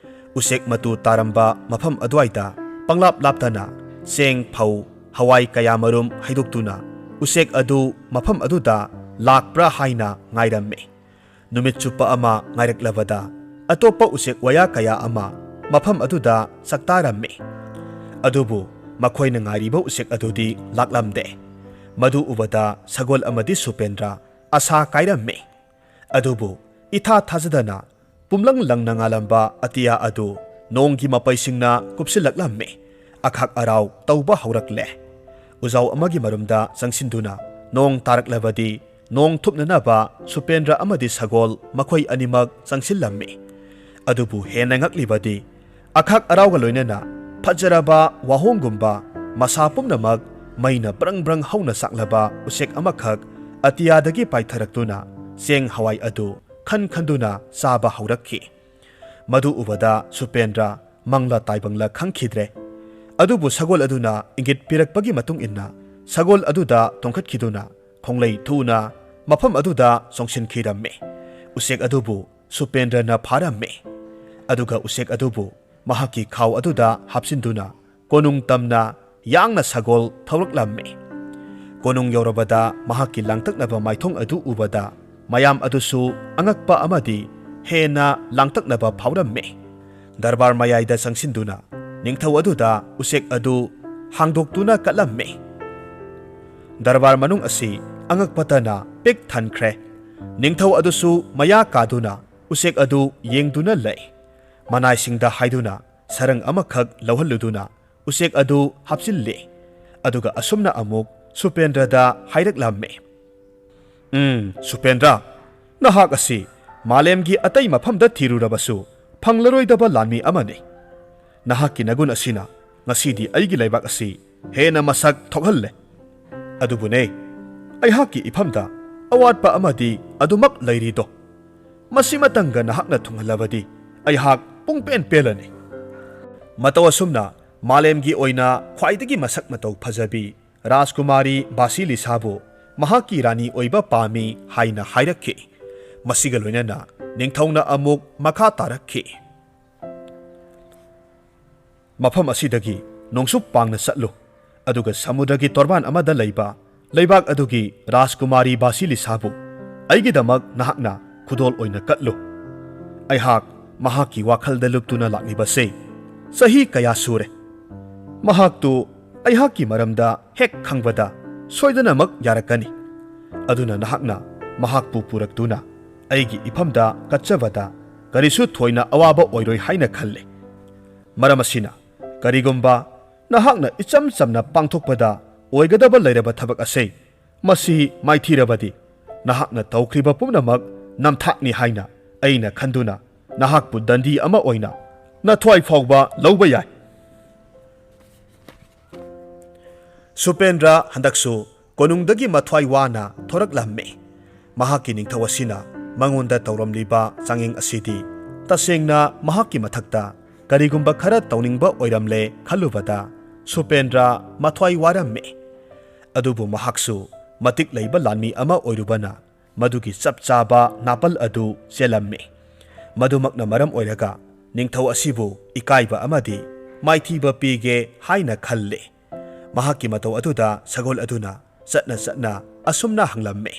ꯎꯆꯦꯛ ꯃꯇꯨ ꯇꯥꯔꯝꯕ ꯃꯐꯝ ꯑꯗꯨꯋꯥꯏꯗ ꯄꯪꯂꯥꯞ ꯂꯥꯞꯇꯅ ꯆꯦꯡ, ꯐꯧ, ꯍꯋꯥꯏ ꯀꯌꯥꯃꯔꯨꯝ ꯍꯩꯗꯣꯛꯇꯨꯅ ꯎꯆꯦꯛ ꯑꯗꯨ ꯃꯐꯝ ꯑꯗꯨꯗ ꯂꯥꯛꯄ꯭ꯔꯥ ꯍꯥꯏꯅ ꯉꯥꯏꯔꯝꯃꯤ꯫ ꯅꯨꯃꯤꯠ ꯆꯨꯞꯄ ꯑꯃ ꯉꯥꯏꯔꯛꯂꯕꯗ ꯑꯇꯣꯞꯄ ꯎꯆꯦꯛ ꯋꯥꯌꯥ ꯀꯌꯥ ꯑꯃ ꯃꯐꯝ ꯑꯗꯨꯗ ꯆꯥꯛꯇꯥꯔꯝꯃꯤ꯫ ꯑꯗꯨꯕꯨ ꯃꯈꯣꯏꯅ ꯉꯥꯏꯔꯤꯕ ꯎꯆꯦꯛ ꯑꯗꯨꯗꯤ ꯂꯥꯛꯂꯝꯗꯦ꯫ ꯃꯗꯨ ꯎꯕꯗ ꯁꯒꯣꯜ ꯑꯃꯗꯤ ꯁꯨꯄꯦꯟꯗ꯭ꯔ ꯑꯁꯥ ꯀꯥꯏꯔꯝꯃꯤ꯫ ꯑꯗꯨꯕꯨ ꯏꯊꯥ ꯊꯥꯖꯗꯅ ꯄꯨꯝꯂꯪ ꯂꯪꯅ ꯉꯥꯜꯂꯝꯕ ꯑꯇꯤꯌꯥ ꯑꯗꯨ ꯅꯣꯡꯒꯤ ꯃꯄꯩꯁꯤꯡꯅ ꯀꯨꯞꯁꯤꯜꯂꯛꯂꯝꯃꯤ꯫ ꯑꯈꯥꯛ ꯑꯔꯥꯎ ꯇꯧꯕ ꯍꯧꯔꯛꯂꯦ꯫ ꯎꯖꯥꯎ ꯑꯃꯒꯤ ꯃꯔꯨꯝꯗ ꯆꯪꯁꯤꯟꯗꯨꯅ ꯅꯣꯡ ꯇꯥꯔꯛꯂꯕꯗꯤ ꯅꯣꯡ ꯊꯨꯞꯅꯅꯕ ꯁꯨꯄꯦꯟꯗ꯭ꯔ ꯑꯃꯗꯤ ꯁꯒꯣꯜ ꯃꯈꯣꯏ ꯑꯅꯤꯃꯛ ꯆꯪꯁꯤꯜꯂꯝꯃꯤ꯫ ꯑꯗꯨꯕꯨ ꯍꯦꯟꯅ ꯉꯛꯂꯤꯕꯗꯤ ꯑꯈꯥꯛ ꯑꯔꯥꯎꯒ ꯂꯣꯏꯅꯅ ꯐꯖꯔꯕ ꯋꯥꯍꯣꯡꯒꯨꯝꯕ ꯃꯁꯥ ꯄꯨꯝꯅꯃꯛ ꯃꯩꯅ ꯕ꯭ꯔꯪ ꯕ꯭ꯔꯪ ꯍꯧꯅ ꯆꯥꯛꯂꯕ ꯎꯆꯦꯛ ꯑꯃꯈꯛ ꯑꯇꯤꯌꯥꯗꯒꯤ ꯄꯥꯏꯊꯔꯛꯇꯨꯅ ꯆꯦꯡ ꯍꯋꯥꯏ ꯑꯗꯨ ꯈꯟ ꯈꯟꯗꯨꯅ ꯆꯥꯕ ꯍꯧꯔꯛꯈꯤ꯫ ꯃꯗꯨ ꯎꯕꯗ ꯁꯨꯄꯦꯟꯗ꯭ꯔ ꯃꯪꯂꯥ ꯇꯥꯏꯕꯪꯂꯥ ꯈꯪꯈꯤꯗ꯭ꯔꯦ꯫ ꯑꯗꯨꯕꯨ ꯁꯒꯣꯜ ꯑꯗꯨꯅ ꯏꯪꯒꯤꯠ ꯄꯤꯔꯛꯄꯒꯤ ꯃꯇꯨꯡ ꯏꯟꯅ ꯁꯒꯣꯜ ꯑꯗꯨꯗ ꯇꯣꯡꯈꯠꯈꯤꯗꯨꯅ ꯈꯣꯡꯂꯩ ꯊꯨꯅ ꯃꯐꯝ ꯑꯗꯨꯗ ꯆꯣꯡꯁꯤꯟꯈꯤꯔꯝꯃꯤ꯫ ꯎꯆꯦꯛ ꯑꯗꯨꯕꯨ ꯁꯨꯄꯦꯟꯗ꯭ꯔꯅ ꯐꯥꯔꯝꯃꯤ꯫ ꯑꯗꯨꯒ ꯎꯆꯦꯛ ꯑꯗꯨꯕꯨ ꯃꯍꯥꯛꯀꯤ ꯈꯥꯎ ꯑꯗꯨꯗ ꯍꯥꯞꯆꯤꯟꯗꯨꯅ ꯀꯣꯅꯨꯡ ꯇꯝꯅ ꯌꯥꯡꯅ ꯁꯒꯣꯜ ꯊꯧꯔꯛꯂꯝꯃꯤ꯫ ꯀꯣꯅꯨꯡ ꯌꯧꯔꯕꯗ ꯃꯍꯥꯛꯀꯤ ꯂꯥꯡꯇꯛꯅꯕ ꯃꯥꯏꯊꯣꯡ ꯑꯗꯨ ꯎꯕꯗ ꯃꯌꯥꯝ ꯑꯗꯨꯁꯨ ꯑꯉꯛꯄ ꯑꯃꯗꯤ ꯍꯦꯟꯅ ꯂꯥꯡꯇꯛꯅꯕ ꯐꯥꯎꯔꯝꯃꯤ꯫ ꯗꯔꯕꯥꯔ ꯃꯌꯥꯏꯗ ꯆꯪꯁꯤꯟꯗꯨꯅ ꯅꯤꯡꯊꯧ ꯑꯗꯨꯗ ꯎꯆꯦꯛ ꯑꯗꯨ ꯍꯥꯡꯗꯣꯛꯇꯨꯅ ꯀꯠꯂꯝꯃꯤ꯫ ꯗꯔꯕꯥꯔ ꯃꯅꯨꯡ ꯑꯁꯤ ꯑꯉꯛꯄꯇꯅ ꯄꯤꯛ ꯊꯟꯈ꯭ꯔꯦ꯫ ꯅꯤꯡꯊꯧ ꯑꯗꯨꯁꯨ ꯃꯌꯥ ꯀꯥꯗꯨꯅ ꯎꯆꯦꯛ ꯑꯗꯨ ꯌꯦꯡꯗꯨꯅ ꯂꯩ꯫ ꯃꯅꯥꯏꯁꯤꯡꯗ ꯍꯥꯏꯗꯨꯅ ꯁꯔꯪ ꯑꯃꯈꯛ ꯂꯧꯍꯜꯂꯨꯗꯨꯅ ꯎꯆꯦꯛ ꯑꯗꯨ ꯍꯥꯞꯆꯤꯜꯂꯤ꯫ ꯑꯗꯨꯒ ꯑꯁꯨꯝꯅ ꯑꯃꯨꯛ ꯁꯨꯄꯦꯟꯗ꯭ꯔꯗ ꯍꯥꯏꯔꯛꯂꯝꯃꯤ, "ꯎꯝ, ꯁꯨꯄꯦꯟꯗ꯭ꯔ, ꯅꯍꯥꯛ ꯑꯁꯤ ꯃꯥꯂꯦꯝꯒꯤ ꯑꯇꯩ ꯃꯐꯝꯗ ꯊꯤꯔꯨꯔꯕꯁꯨ ꯐꯪꯂꯔꯣꯏꯗꯕ ꯂꯥꯟꯃꯤ ꯑꯃꯅꯤ꯫ ꯅꯍꯥꯛꯀꯤ ꯅꯒꯨꯟ ꯑꯁꯤꯅ ꯉꯁꯤꯗꯤ ꯑꯩꯒꯤ ꯂꯩꯕꯥꯛ ꯑꯁꯤ ꯍꯦꯟꯅ ꯃꯁꯛ ꯊꯣꯛꯍꯜꯂꯦ꯫ ꯑꯗꯨꯕꯨꯅꯦ, ꯑꯩꯍꯥꯛꯀꯤ ꯏꯐꯝꯗ ꯑꯋꯥꯠꯄ ꯑꯃꯗꯤ ꯑꯗꯨꯃꯛ ꯂꯩꯔꯤꯗꯣ꯫ ꯃꯁꯤꯃꯇꯪꯒ ꯅꯍꯥꯛꯅ ꯊꯨꯡꯍꯜꯂꯕꯗꯤ ꯑꯩꯍꯥꯛ ꯄꯨꯡꯄꯦꯟ ꯄꯦꯜꯂꯅꯤ꯫" ꯃꯇꯧ ꯑꯁꯨꯝꯅ ꯃꯥꯂꯦꯝꯒꯤ ꯑꯣꯏꯅ ꯈ꯭ꯋꯥꯏꯗꯒꯤ ꯃꯁꯛ ꯃꯇꯧ ꯐꯖꯕꯤ ꯔꯥꯖꯀꯨꯃꯥꯔꯤ ꯕꯥꯁꯤꯂꯤꯁꯥꯕꯨ ꯃꯍꯥꯛꯀꯤ ꯔꯥꯅꯤ ꯑꯣꯏꯕ ꯄꯥꯝꯃꯤ ꯍꯥꯏꯅ ꯍꯥꯏꯔꯛꯈꯤ꯫ ꯃꯁꯤꯒ ꯂꯣꯏꯅꯅ ꯅꯤꯡꯊꯧꯅ ꯑꯃꯨꯛ ꯃꯈꯥ ꯇꯥꯔꯛꯈꯤ, "ꯃꯐꯝ ꯑꯁꯤꯗꯒꯤ ꯅꯣꯡꯆꯨꯞ ꯄꯥꯡꯅ ꯆꯠꯂꯨ, ꯑꯗꯨꯒ ꯁꯃꯨꯗ꯭ꯔꯒꯤ ꯇꯣꯔꯕꯥꯟ ꯑꯃꯗ ꯂꯩꯕ ꯂꯩꯕꯥꯛ ꯑꯗꯨꯒꯤ ꯔꯥꯖꯀꯨꯃꯥꯔꯤ ꯕꯥꯁꯤꯂꯤꯁꯥꯕꯨ ꯑꯩꯒꯤꯗꯃꯛ ꯅꯍꯥꯛꯅ ꯈꯨꯗꯣꯜ ꯑꯣꯏꯅ ꯀꯠꯂꯨ꯫ ꯑꯩꯍꯥꯛ ꯃꯍꯥꯛꯀꯤ ꯋꯥꯈꯜꯗ ꯂꯨꯞꯇꯨꯅ ꯂꯥꯛꯂꯤꯕꯁꯦ ꯆꯍꯤ ꯀꯌꯥ ꯁꯨꯔꯦ꯫ ꯃꯍꯥꯛꯇꯨ ꯑꯩꯍꯥꯛꯀꯤ ꯃꯔꯝꯗ ꯍꯦꯛ ꯈꯪꯕꯗ ꯁꯣꯏꯗꯅꯃꯛ ꯌꯥꯔꯛꯀꯅꯤ꯫ ꯑꯗꯨꯅ ꯅꯍꯥꯛꯅ ꯃꯍꯥꯛꯄꯨ ꯄꯨꯔꯛꯇꯨꯅ ꯑꯩꯒꯤ ꯏꯐꯝꯗ ꯀꯠꯆꯕꯗ ꯀꯔꯤꯁꯨ ꯊꯣꯏꯅ ꯑꯋꯥꯕ ꯑꯣꯏꯔꯣꯏ ꯍꯥꯏꯅ ꯈꯜꯂꯦ꯫" ꯃꯔꯝ ꯑꯁꯤꯅ, ꯀꯔꯤꯒꯨꯝꯕ ꯅꯍꯥꯛꯅ ꯏꯆꯝ ꯆꯝꯅ ꯄꯥꯡꯊꯣꯛꯄꯗ ꯑꯣꯏꯒꯗꯕ ꯂꯩꯔꯕ ꯊꯕꯛ ꯑꯁꯤ, ꯃꯁꯤ ꯃꯥꯏꯊꯤꯔꯕꯗꯤ, ꯅꯍꯥꯛꯅ ꯇꯧꯈ꯭ꯔꯤꯕ ꯄꯨꯝꯅꯃꯛ ꯅꯝꯊꯥꯛꯅꯤ ꯍꯥꯏꯅ ꯑꯩꯅ ꯈꯟꯗꯨꯅ ꯅꯍꯥꯛꯄꯨ ꯗꯟꯗꯤ ꯑꯃ ꯑꯣꯏꯅ ꯅꯊ꯭ꯋꯥꯏ ꯐꯥꯎꯕ ꯂꯧꯕ ꯌꯥꯏ꯫ ꯁꯨꯄꯦꯟꯗ꯭ꯔ ꯍꯟꯗꯛꯁꯨ ꯀꯣꯅꯨꯡꯗꯒꯤ ꯃꯊ꯭ꯋꯥꯏ ꯋꯥꯅ ꯊꯣꯔꯛꯂꯝꯃꯤ꯫ ꯃꯍꯥꯛꯀꯤ ꯅꯤꯡꯊꯧ ꯑꯁꯤꯅ ꯃꯉꯣꯟꯗ ꯇꯧꯔꯝꯂꯤꯕ ꯆꯥꯡꯌꯦꯡ ꯑꯁꯤꯗꯤ ꯇꯁꯦꯡꯅ ꯃꯍꯥꯛꯀꯤ ꯃꯊꯛꯇ ꯀꯔꯤꯒꯨꯝꯕ ꯈꯔ ꯇꯧꯅꯤꯡꯕ ꯑꯣꯏꯔꯝꯂꯦ ꯈꯜꯂꯨꯕꯗ ꯁꯨꯄꯦꯟꯗ꯭ꯔ ꯃꯊ꯭ꯋꯥꯏ ꯋꯥꯔꯝꯃꯤ꯫ ꯑꯗꯨꯕꯨ ꯃꯍꯥꯛꯁꯨ ꯃꯇꯤꯛ ꯂꯩꯕ ꯂꯥꯟꯃꯤ ꯑꯃ ꯑꯣꯏꯔꯨꯕꯅ ꯃꯗꯨꯒꯤ ꯆꯞ ꯆꯥꯕ ꯅꯥꯄꯜ ꯑꯗꯨ ꯆꯦꯜꯂꯝꯃꯤ꯫ ꯃꯗꯨꯃꯛꯅ ꯃꯔꯝ ꯑꯣꯏꯔꯒ ꯅꯤꯡꯊꯧ ꯑꯁꯤꯕꯨ ꯏꯀꯥꯏꯕ ꯑꯃꯗꯤ ꯃꯥꯏꯊꯤꯕ ꯄꯤꯒꯦ ꯍꯥꯏꯅ ꯈꯜꯂꯤ꯫ ꯃꯍꯥꯛꯀꯤ ꯃꯇꯧ ꯑꯗꯨꯗ ꯁꯒꯣꯜ ꯑꯗꯨꯅ ꯆꯠꯅ ꯆꯠꯅ ꯑꯁꯨꯝꯅ ꯍꯪꯂꯝꯃꯤ,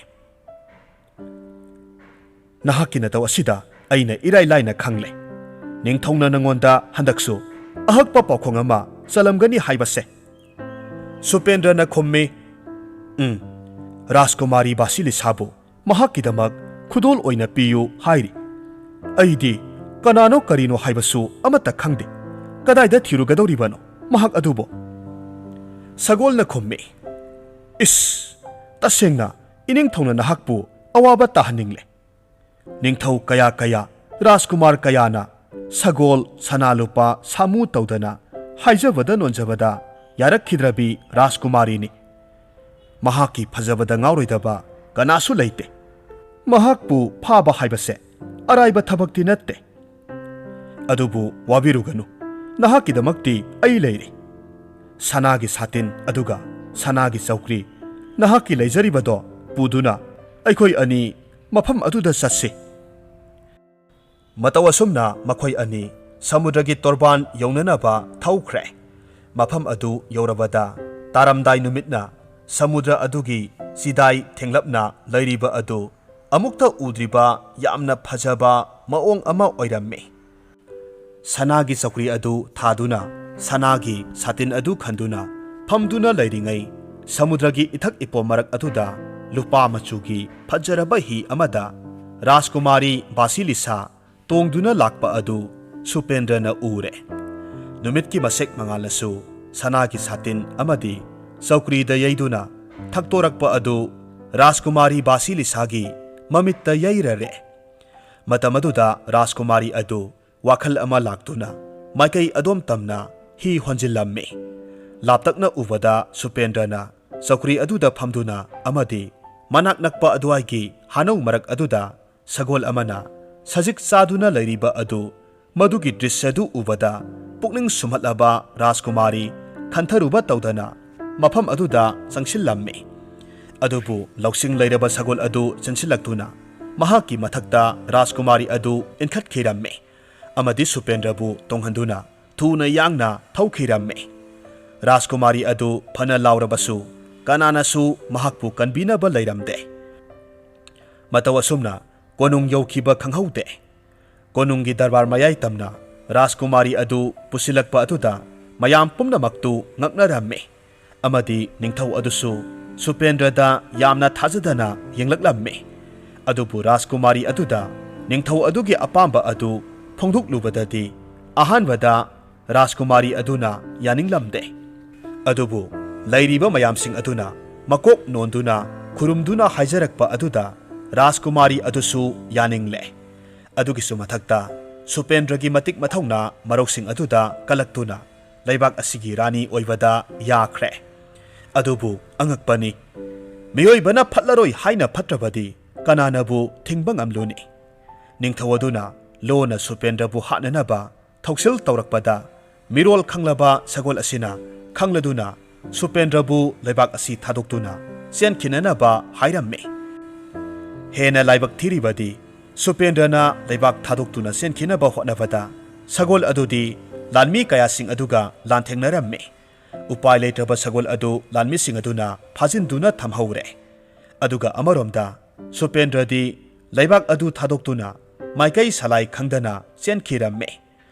"ꯅꯍꯥꯛꯀꯤ ꯅꯇꯧ ꯑꯁꯤꯗ ꯑꯩꯅ ꯏꯔꯥꯏ ꯂꯥꯏꯅ ꯈꯪꯂꯦ꯫ ꯅꯤꯡꯊꯧꯅ ꯅꯉꯣꯟꯗ ꯍꯟꯗꯛꯁꯨ ꯑꯍꯛꯄ ꯄꯥꯎꯈꯣꯡ ꯑꯃ ꯆꯠꯂꯝꯒꯅꯤ ꯍꯥꯏꯕꯁꯦ?" ꯁꯨꯄꯦꯟꯗ꯭ꯔꯅ ꯈꯨꯝꯃꯤ, "ꯎꯝ, ꯔꯥꯖꯀꯨꯃꯥꯔꯤ ꯕꯥꯁꯤꯂꯤꯁꯥꯕꯨ ꯃꯍꯥꯛꯀꯤꯗꯃꯛ ꯈꯨꯗꯣꯜ ꯑꯣꯏꯅ ꯄꯤꯌꯨ ꯍꯥꯏꯔꯤ꯫ ꯑꯩꯗꯤ ꯀꯅꯥꯅꯣ ꯀꯔꯤꯅꯣ ꯍꯥꯏꯕꯁꯨ ꯑꯃꯠꯇ ꯈꯪꯗꯦ꯫ ꯀꯗꯥꯏꯗ ꯊꯤꯔꯨꯒꯗꯧꯔꯤꯕꯅꯣ ꯃꯍꯥꯛ ꯑꯗꯨꯕꯨ?" ꯁꯒꯣꯜꯅ ꯈꯨꯝꯃꯤ, "ꯏꯁ, ꯇꯁꯦꯡꯅ ꯏꯅꯤꯡꯊꯧꯅ ꯅꯍꯥꯛꯄꯨ ꯑꯋꯥꯕ ꯇꯥꯍꯟꯅꯤꯡꯂꯦ꯫ ꯅꯤꯡꯊꯧ ꯀꯌꯥ ꯀꯌꯥ, ꯔꯥꯖꯀꯨꯃꯥꯔ ꯀꯌꯥꯅ ꯁꯒꯣꯜ, ꯁꯅꯥ ꯂꯨꯄꯥ, ꯁꯥꯃꯨ ꯇꯧꯗꯅ ꯍꯥꯏꯖꯕꯗ ꯅꯣꯟꯖꯕꯗ ꯌꯥꯔꯛꯈꯤꯗ꯭ꯔꯕꯤ ꯔꯥꯖꯀꯨꯃꯥꯔꯤꯅꯤ꯫ ꯃꯍꯥꯛꯀꯤ ꯐꯖꯕꯗ ꯉꯥꯎꯔꯣꯏꯗꯕ ꯀꯅꯥꯁꯨ ꯂꯩꯇꯦ꯫ ꯃꯍꯥꯛꯄꯨ ꯐꯥꯕ ꯍꯥꯏꯕꯁꯦ ꯑꯔꯥꯏꯕ ꯊꯕꯛꯇꯤ ꯅꯠꯇꯦ꯫ ꯑꯗꯨꯕꯨ ꯋꯥꯕꯤꯔꯨꯒꯅꯨ, ꯅꯍꯥꯛꯀꯤꯗꯃꯛꯇꯤ ꯑꯩ ꯂꯩꯔꯤ꯫ ꯁꯅꯥꯒꯤ ꯁꯥꯇꯤꯟ ꯑꯗꯨꯒ ꯁꯅꯥꯒꯤ ꯆꯧꯀ꯭ꯔꯤ ꯅꯍꯥꯛꯀꯤ ꯂꯩꯖꯔꯤꯕꯗꯣ ꯄꯨꯗꯨꯅ ꯑꯩꯈꯣꯏ ꯑꯅꯤ ꯃꯐꯝ ꯑꯗꯨꯗ ꯆꯠꯁꯤ꯫" ꯃꯇꯧ ꯑꯁꯨꯝꯅ ꯃꯈꯣꯏ ꯑꯅꯤ ꯁꯃꯨꯗ꯭ꯔꯒꯤ ꯇꯣꯔꯕꯥꯟ ꯌꯧꯅꯅꯕ ꯊꯧꯈ꯭ꯔꯦ꯫ ꯃꯐꯝ ꯑꯗꯨ ꯌꯧꯔꯕꯗ ꯇꯥꯔꯝꯗꯥꯏ ꯅꯨꯃꯤꯠꯅ ꯁꯃꯨꯗ꯭ꯔ ꯑꯗꯨꯒꯤ ꯆꯤꯗꯥꯏ ꯊꯦꯡꯂꯞꯅ ꯂꯩꯔꯤꯕ ꯑꯗꯨ ꯑꯃꯨꯛꯇ ꯎꯗ꯭ꯔꯤꯕ ꯌꯥꯝꯅ ꯐꯖꯕ ꯃꯑꯣꯡ ꯑꯃ ꯑꯣꯏꯔꯝꯃꯤ꯫ ꯁꯅꯥꯒꯤ ꯆꯧꯀ꯭ꯔꯤ ꯑꯗꯨ ꯊꯥꯗꯨꯅ, ꯁꯅꯥꯒꯤ ꯁꯥꯇꯤꯟ ꯑꯗꯨ ꯈꯟꯗꯨꯅ ꯐꯝꯗꯨꯅ ꯂꯩꯔꯤꯉꯩ, ꯁꯃꯨꯗ꯭ꯔꯒꯤ ꯏꯊꯛ ꯏꯄꯣꯝ ꯃꯔꯛ ꯑꯗꯨꯗ ꯂꯨꯄꯥ ꯃꯆꯨꯒꯤ ꯐꯖꯔꯕ ꯍꯤ ꯑꯃꯗ ꯔꯥꯖꯀꯨꯃꯥꯔꯤ ꯕꯥꯁꯤꯂꯤꯁꯥ ꯇꯣꯡꯗꯨꯅ ꯂꯥꯛꯄ ꯑꯗꯨ ꯁꯨꯄꯦꯟꯗ꯭ꯔꯅ ꯎꯔꯦ꯫ ꯅꯨꯃꯤꯠꯀꯤ ꯃꯁꯦꯛ ꯃꯉꯥꯜꯅꯁꯨ ꯁꯅꯥꯒꯤ ꯁꯥꯇꯤꯟ ꯑꯃꯗꯤ ꯆꯧꯀ꯭ꯔꯤꯗ ꯌꯩꯗꯨꯅ ꯊꯛꯇꯣꯔꯛꯄ ꯑꯗꯨ ꯔꯥꯖꯀꯨꯃꯥꯔꯤ ꯕꯥꯁꯤꯂꯤꯁꯥꯒꯤ ꯃꯃꯤꯠꯇ ꯌꯩꯔꯔꯦ꯫ ꯃꯇꯝ ꯑꯗꯨꯗ ꯔꯥꯖꯀꯨꯃꯥꯔꯤ ꯑꯗꯨ ꯋꯥꯈꯜ ꯑꯃ ꯂꯥꯛꯇꯨꯅ ꯃꯥꯏꯀꯩ ꯑꯗꯣꯝ ꯇꯝꯅ ꯍꯤ ꯍꯣꯟꯖꯤꯜꯂꯝꯃꯤ꯫ ꯂꯥꯞꯇꯛꯅ ꯎꯕꯗ ꯁꯨꯄꯦꯟꯗ꯭ꯔꯅ ꯆꯧꯀ꯭ꯔꯤ ꯑꯗꯨꯗ ꯐꯝꯗꯨꯅ ꯑꯃꯗꯤ ꯃꯅꯥꯛ ꯅꯛꯄ ꯑꯗꯨꯋꯥꯏꯒꯤ ꯍꯥꯅꯧ ꯃꯔꯛ ꯑꯗꯨꯗ ꯁꯒꯣꯜ ꯑꯃꯅ ꯁꯖꯤꯛ ꯆꯥꯗꯨꯅ ꯂꯩꯔꯤꯕ ꯑꯗꯨ, ꯃꯗꯨꯒꯤ ꯗ꯭ꯔꯤꯁ꯭ꯌꯗꯨ ꯎꯕꯗ ꯄꯨꯛꯅꯤꯡ ꯁꯨꯝꯍꯠꯂꯕ ꯔꯥꯖꯀꯨꯃꯥꯔꯤ ꯈꯟꯊꯔꯨꯕ ꯇꯧꯗꯅ ꯃꯐꯝ ꯑꯗꯨꯗ ꯆꯪꯁꯤꯜꯂꯝꯃꯤ꯫ ꯑꯗꯨꯕꯨ ꯂꯧꯁꯤꯡ ꯂꯩꯔꯕ ꯁꯒꯣꯜ ꯑꯗꯨ ꯆꯦꯟꯁꯤꯜꯂꯛꯇꯨꯅ ꯃꯍꯥꯛꯀꯤ ꯃꯊꯛꯇ ꯔꯥꯖꯀꯨꯃꯥꯔꯤ ꯑꯗꯨ ꯏꯟꯈꯠꯈꯤꯔꯝꯃꯤ ꯑꯃꯗꯤ ꯁꯨꯄꯦꯟꯗ꯭ꯔꯕꯨ ꯇꯣꯡꯍꯟꯗꯨꯅ ꯊꯨꯅ ꯌꯥꯡꯅ ꯊꯧꯈꯤꯔꯝꯃꯤ꯫ ꯔꯥꯖꯀꯨꯃꯥꯔꯤ ꯑꯗꯨ ꯐꯅ ꯂꯥꯎꯔꯕꯁꯨ ꯀꯅꯥꯅꯁꯨ ꯃꯍꯥꯛꯄꯨ ꯀꯟꯕꯤꯅꯕ ꯂꯩꯔꯝꯗꯦ꯫ ꯃꯇꯧ ꯑꯁꯨꯝꯅ ꯀꯣꯅꯨꯡ ꯌꯧꯈꯤꯕ ꯈꯪꯍꯧꯗꯦ꯫ ꯀꯣꯅꯨꯡꯒꯤ ꯗꯔꯕꯥꯔ ꯃꯌꯥꯏ ꯇꯝꯅ ꯔꯥꯖꯀꯨꯃꯥꯔꯤ ꯑꯗꯨ ꯄꯨꯁꯤꯜꯂꯛꯄ ꯑꯗꯨꯗ ꯃꯌꯥꯝ ꯄꯨꯝꯅꯃꯛꯇꯨ ꯉꯛꯅꯔꯝꯃꯤ ꯑꯃꯗꯤ ꯅꯤꯡꯊꯧ ꯑꯗꯨꯁꯨ ꯁꯨꯄꯦꯟꯗ꯭ꯔꯗ ꯌꯥꯝꯅ ꯊꯥꯖꯗꯅ ꯌꯦꯡꯂꯛꯂꯝꯃꯤ꯫ ꯑꯗꯨꯕꯨ ꯔꯥꯖꯀꯨꯃꯥꯔꯤ ꯑꯗꯨꯗ ꯅꯤꯡꯊꯧ ꯑꯗꯨꯒꯤ ꯑꯄꯥꯝꯕ ꯑꯗꯨ ꯐꯣꯡꯗꯣꯛꯂꯨꯕꯗꯗꯤ ꯑꯍꯥꯟꯕꯗ ꯔꯥꯖꯀꯨꯃꯥꯔꯤ ꯑꯗꯨꯅ ꯌꯥꯅꯤꯡꯂꯝꯗꯦ꯫ ꯑꯗꯨꯕꯨ ꯂꯩꯔꯤꯕ ꯃꯌꯥꯝꯁꯤꯡ ꯑꯗꯨꯅ ꯃꯀꯣꯛ ꯅꯣꯟꯗꯨꯅ ꯈꯨꯔꯨꯝꯗꯨꯅ ꯍꯥꯏꯖꯔꯛꯄ ꯑꯗꯨꯗ ꯔꯥꯖꯀꯨꯃꯥꯔꯤ ꯑꯗꯨꯁꯨ ꯌꯥꯅꯤꯡꯂꯦ꯫ ꯑꯗꯨꯒꯤꯁꯨ ꯃꯊꯛꯇ ꯁꯨꯄꯦꯟꯗ꯭ꯔꯒꯤ ꯃꯇꯤꯛ ꯃꯊꯧꯅꯥ ꯃꯔꯧꯁꯤꯡ ꯑꯗꯨꯗ ꯀꯜꯂꯛꯇꯨꯅ ꯂꯩꯕꯥꯛ ꯑꯁꯤꯒꯤ ꯔꯥꯅꯤ ꯑꯣꯏꯕꯗ ꯌꯥꯈ꯭ꯔꯦ꯫ ꯑꯗꯨꯕꯨ ꯑꯉꯛꯄꯅꯤ, ꯃꯤꯑꯣꯏꯕꯅ ꯐꯠꯂꯔꯣꯏ ꯍꯥꯏꯅ ꯐꯠꯇ꯭ꯔꯕꯗꯤ ꯀꯅꯥꯅꯕꯨ ꯊꯤꯡꯕ ꯉꯝꯂꯨꯅꯤ? ꯅꯤꯡꯊꯧ ꯑꯗꯨꯅ ꯂꯣꯟꯅ ꯁꯨꯄꯦꯟꯗ꯭ꯔꯕꯨ ꯍꯥꯠꯅꯅꯕ ꯊꯧꯁꯤꯜ ꯇꯧꯔꯛꯄꯗ ꯃꯤꯔꯣꯜ ꯈꯪꯂꯕ ꯁꯒꯣꯜ ꯑꯁꯤꯅ ꯈꯪꯂꯗꯨꯅ ꯁꯨꯄꯦꯟꯗ꯭ꯔꯕꯨ ꯂꯩꯕꯥꯛ ꯑꯁꯤ ꯊꯥꯗꯣꯛꯇꯨꯅ ꯆꯦꯟꯈꯤꯅꯅꯕ ꯍꯥꯏꯔꯝꯃꯤ꯫ ꯍꯦꯟꯅ ꯂꯥꯏꯕꯛ ꯊꯤꯔꯤꯕꯗꯤ ꯁꯨꯄꯦꯟꯗ꯭ꯔꯅ ꯂꯩꯕꯥꯛ ꯊꯥꯗꯣꯛꯇꯨꯅ ꯆꯦꯟꯈꯤꯅꯕ ꯍꯣꯠꯅꯕꯗ ꯁꯒꯣꯜ ꯑꯗꯨꯗꯤ ꯂꯥꯟꯃꯤ ꯀꯌꯥꯁꯤꯡ ꯑꯗꯨꯒ ꯂꯥꯟꯊꯦꯡꯅꯔꯝꯃꯤ꯫ ꯎꯄꯥꯏ ꯂꯩꯇ꯭ꯔꯕ ꯁꯒꯣꯜ ꯑꯗꯨ ꯂꯥꯟꯃꯤꯁꯤꯡ ꯑꯗꯨꯅ ꯐꯥꯖꯤꯟꯗꯨꯅ ꯊꯝꯍꯧꯔꯦ꯫ ꯑꯗꯨꯒ ꯑꯃꯔꯣꯝꯗ ꯁꯨꯄꯦꯟꯗ꯭ꯔꯗꯤ ꯂꯩꯕꯥꯛ ꯑꯗꯨ ꯊꯥꯗꯣꯛꯇꯨꯅ ꯃꯥꯏꯀꯩ ꯁꯂꯥꯏ ꯈꯪꯗꯅ ꯆꯦꯟꯈꯤꯔꯝꯃꯤ꯫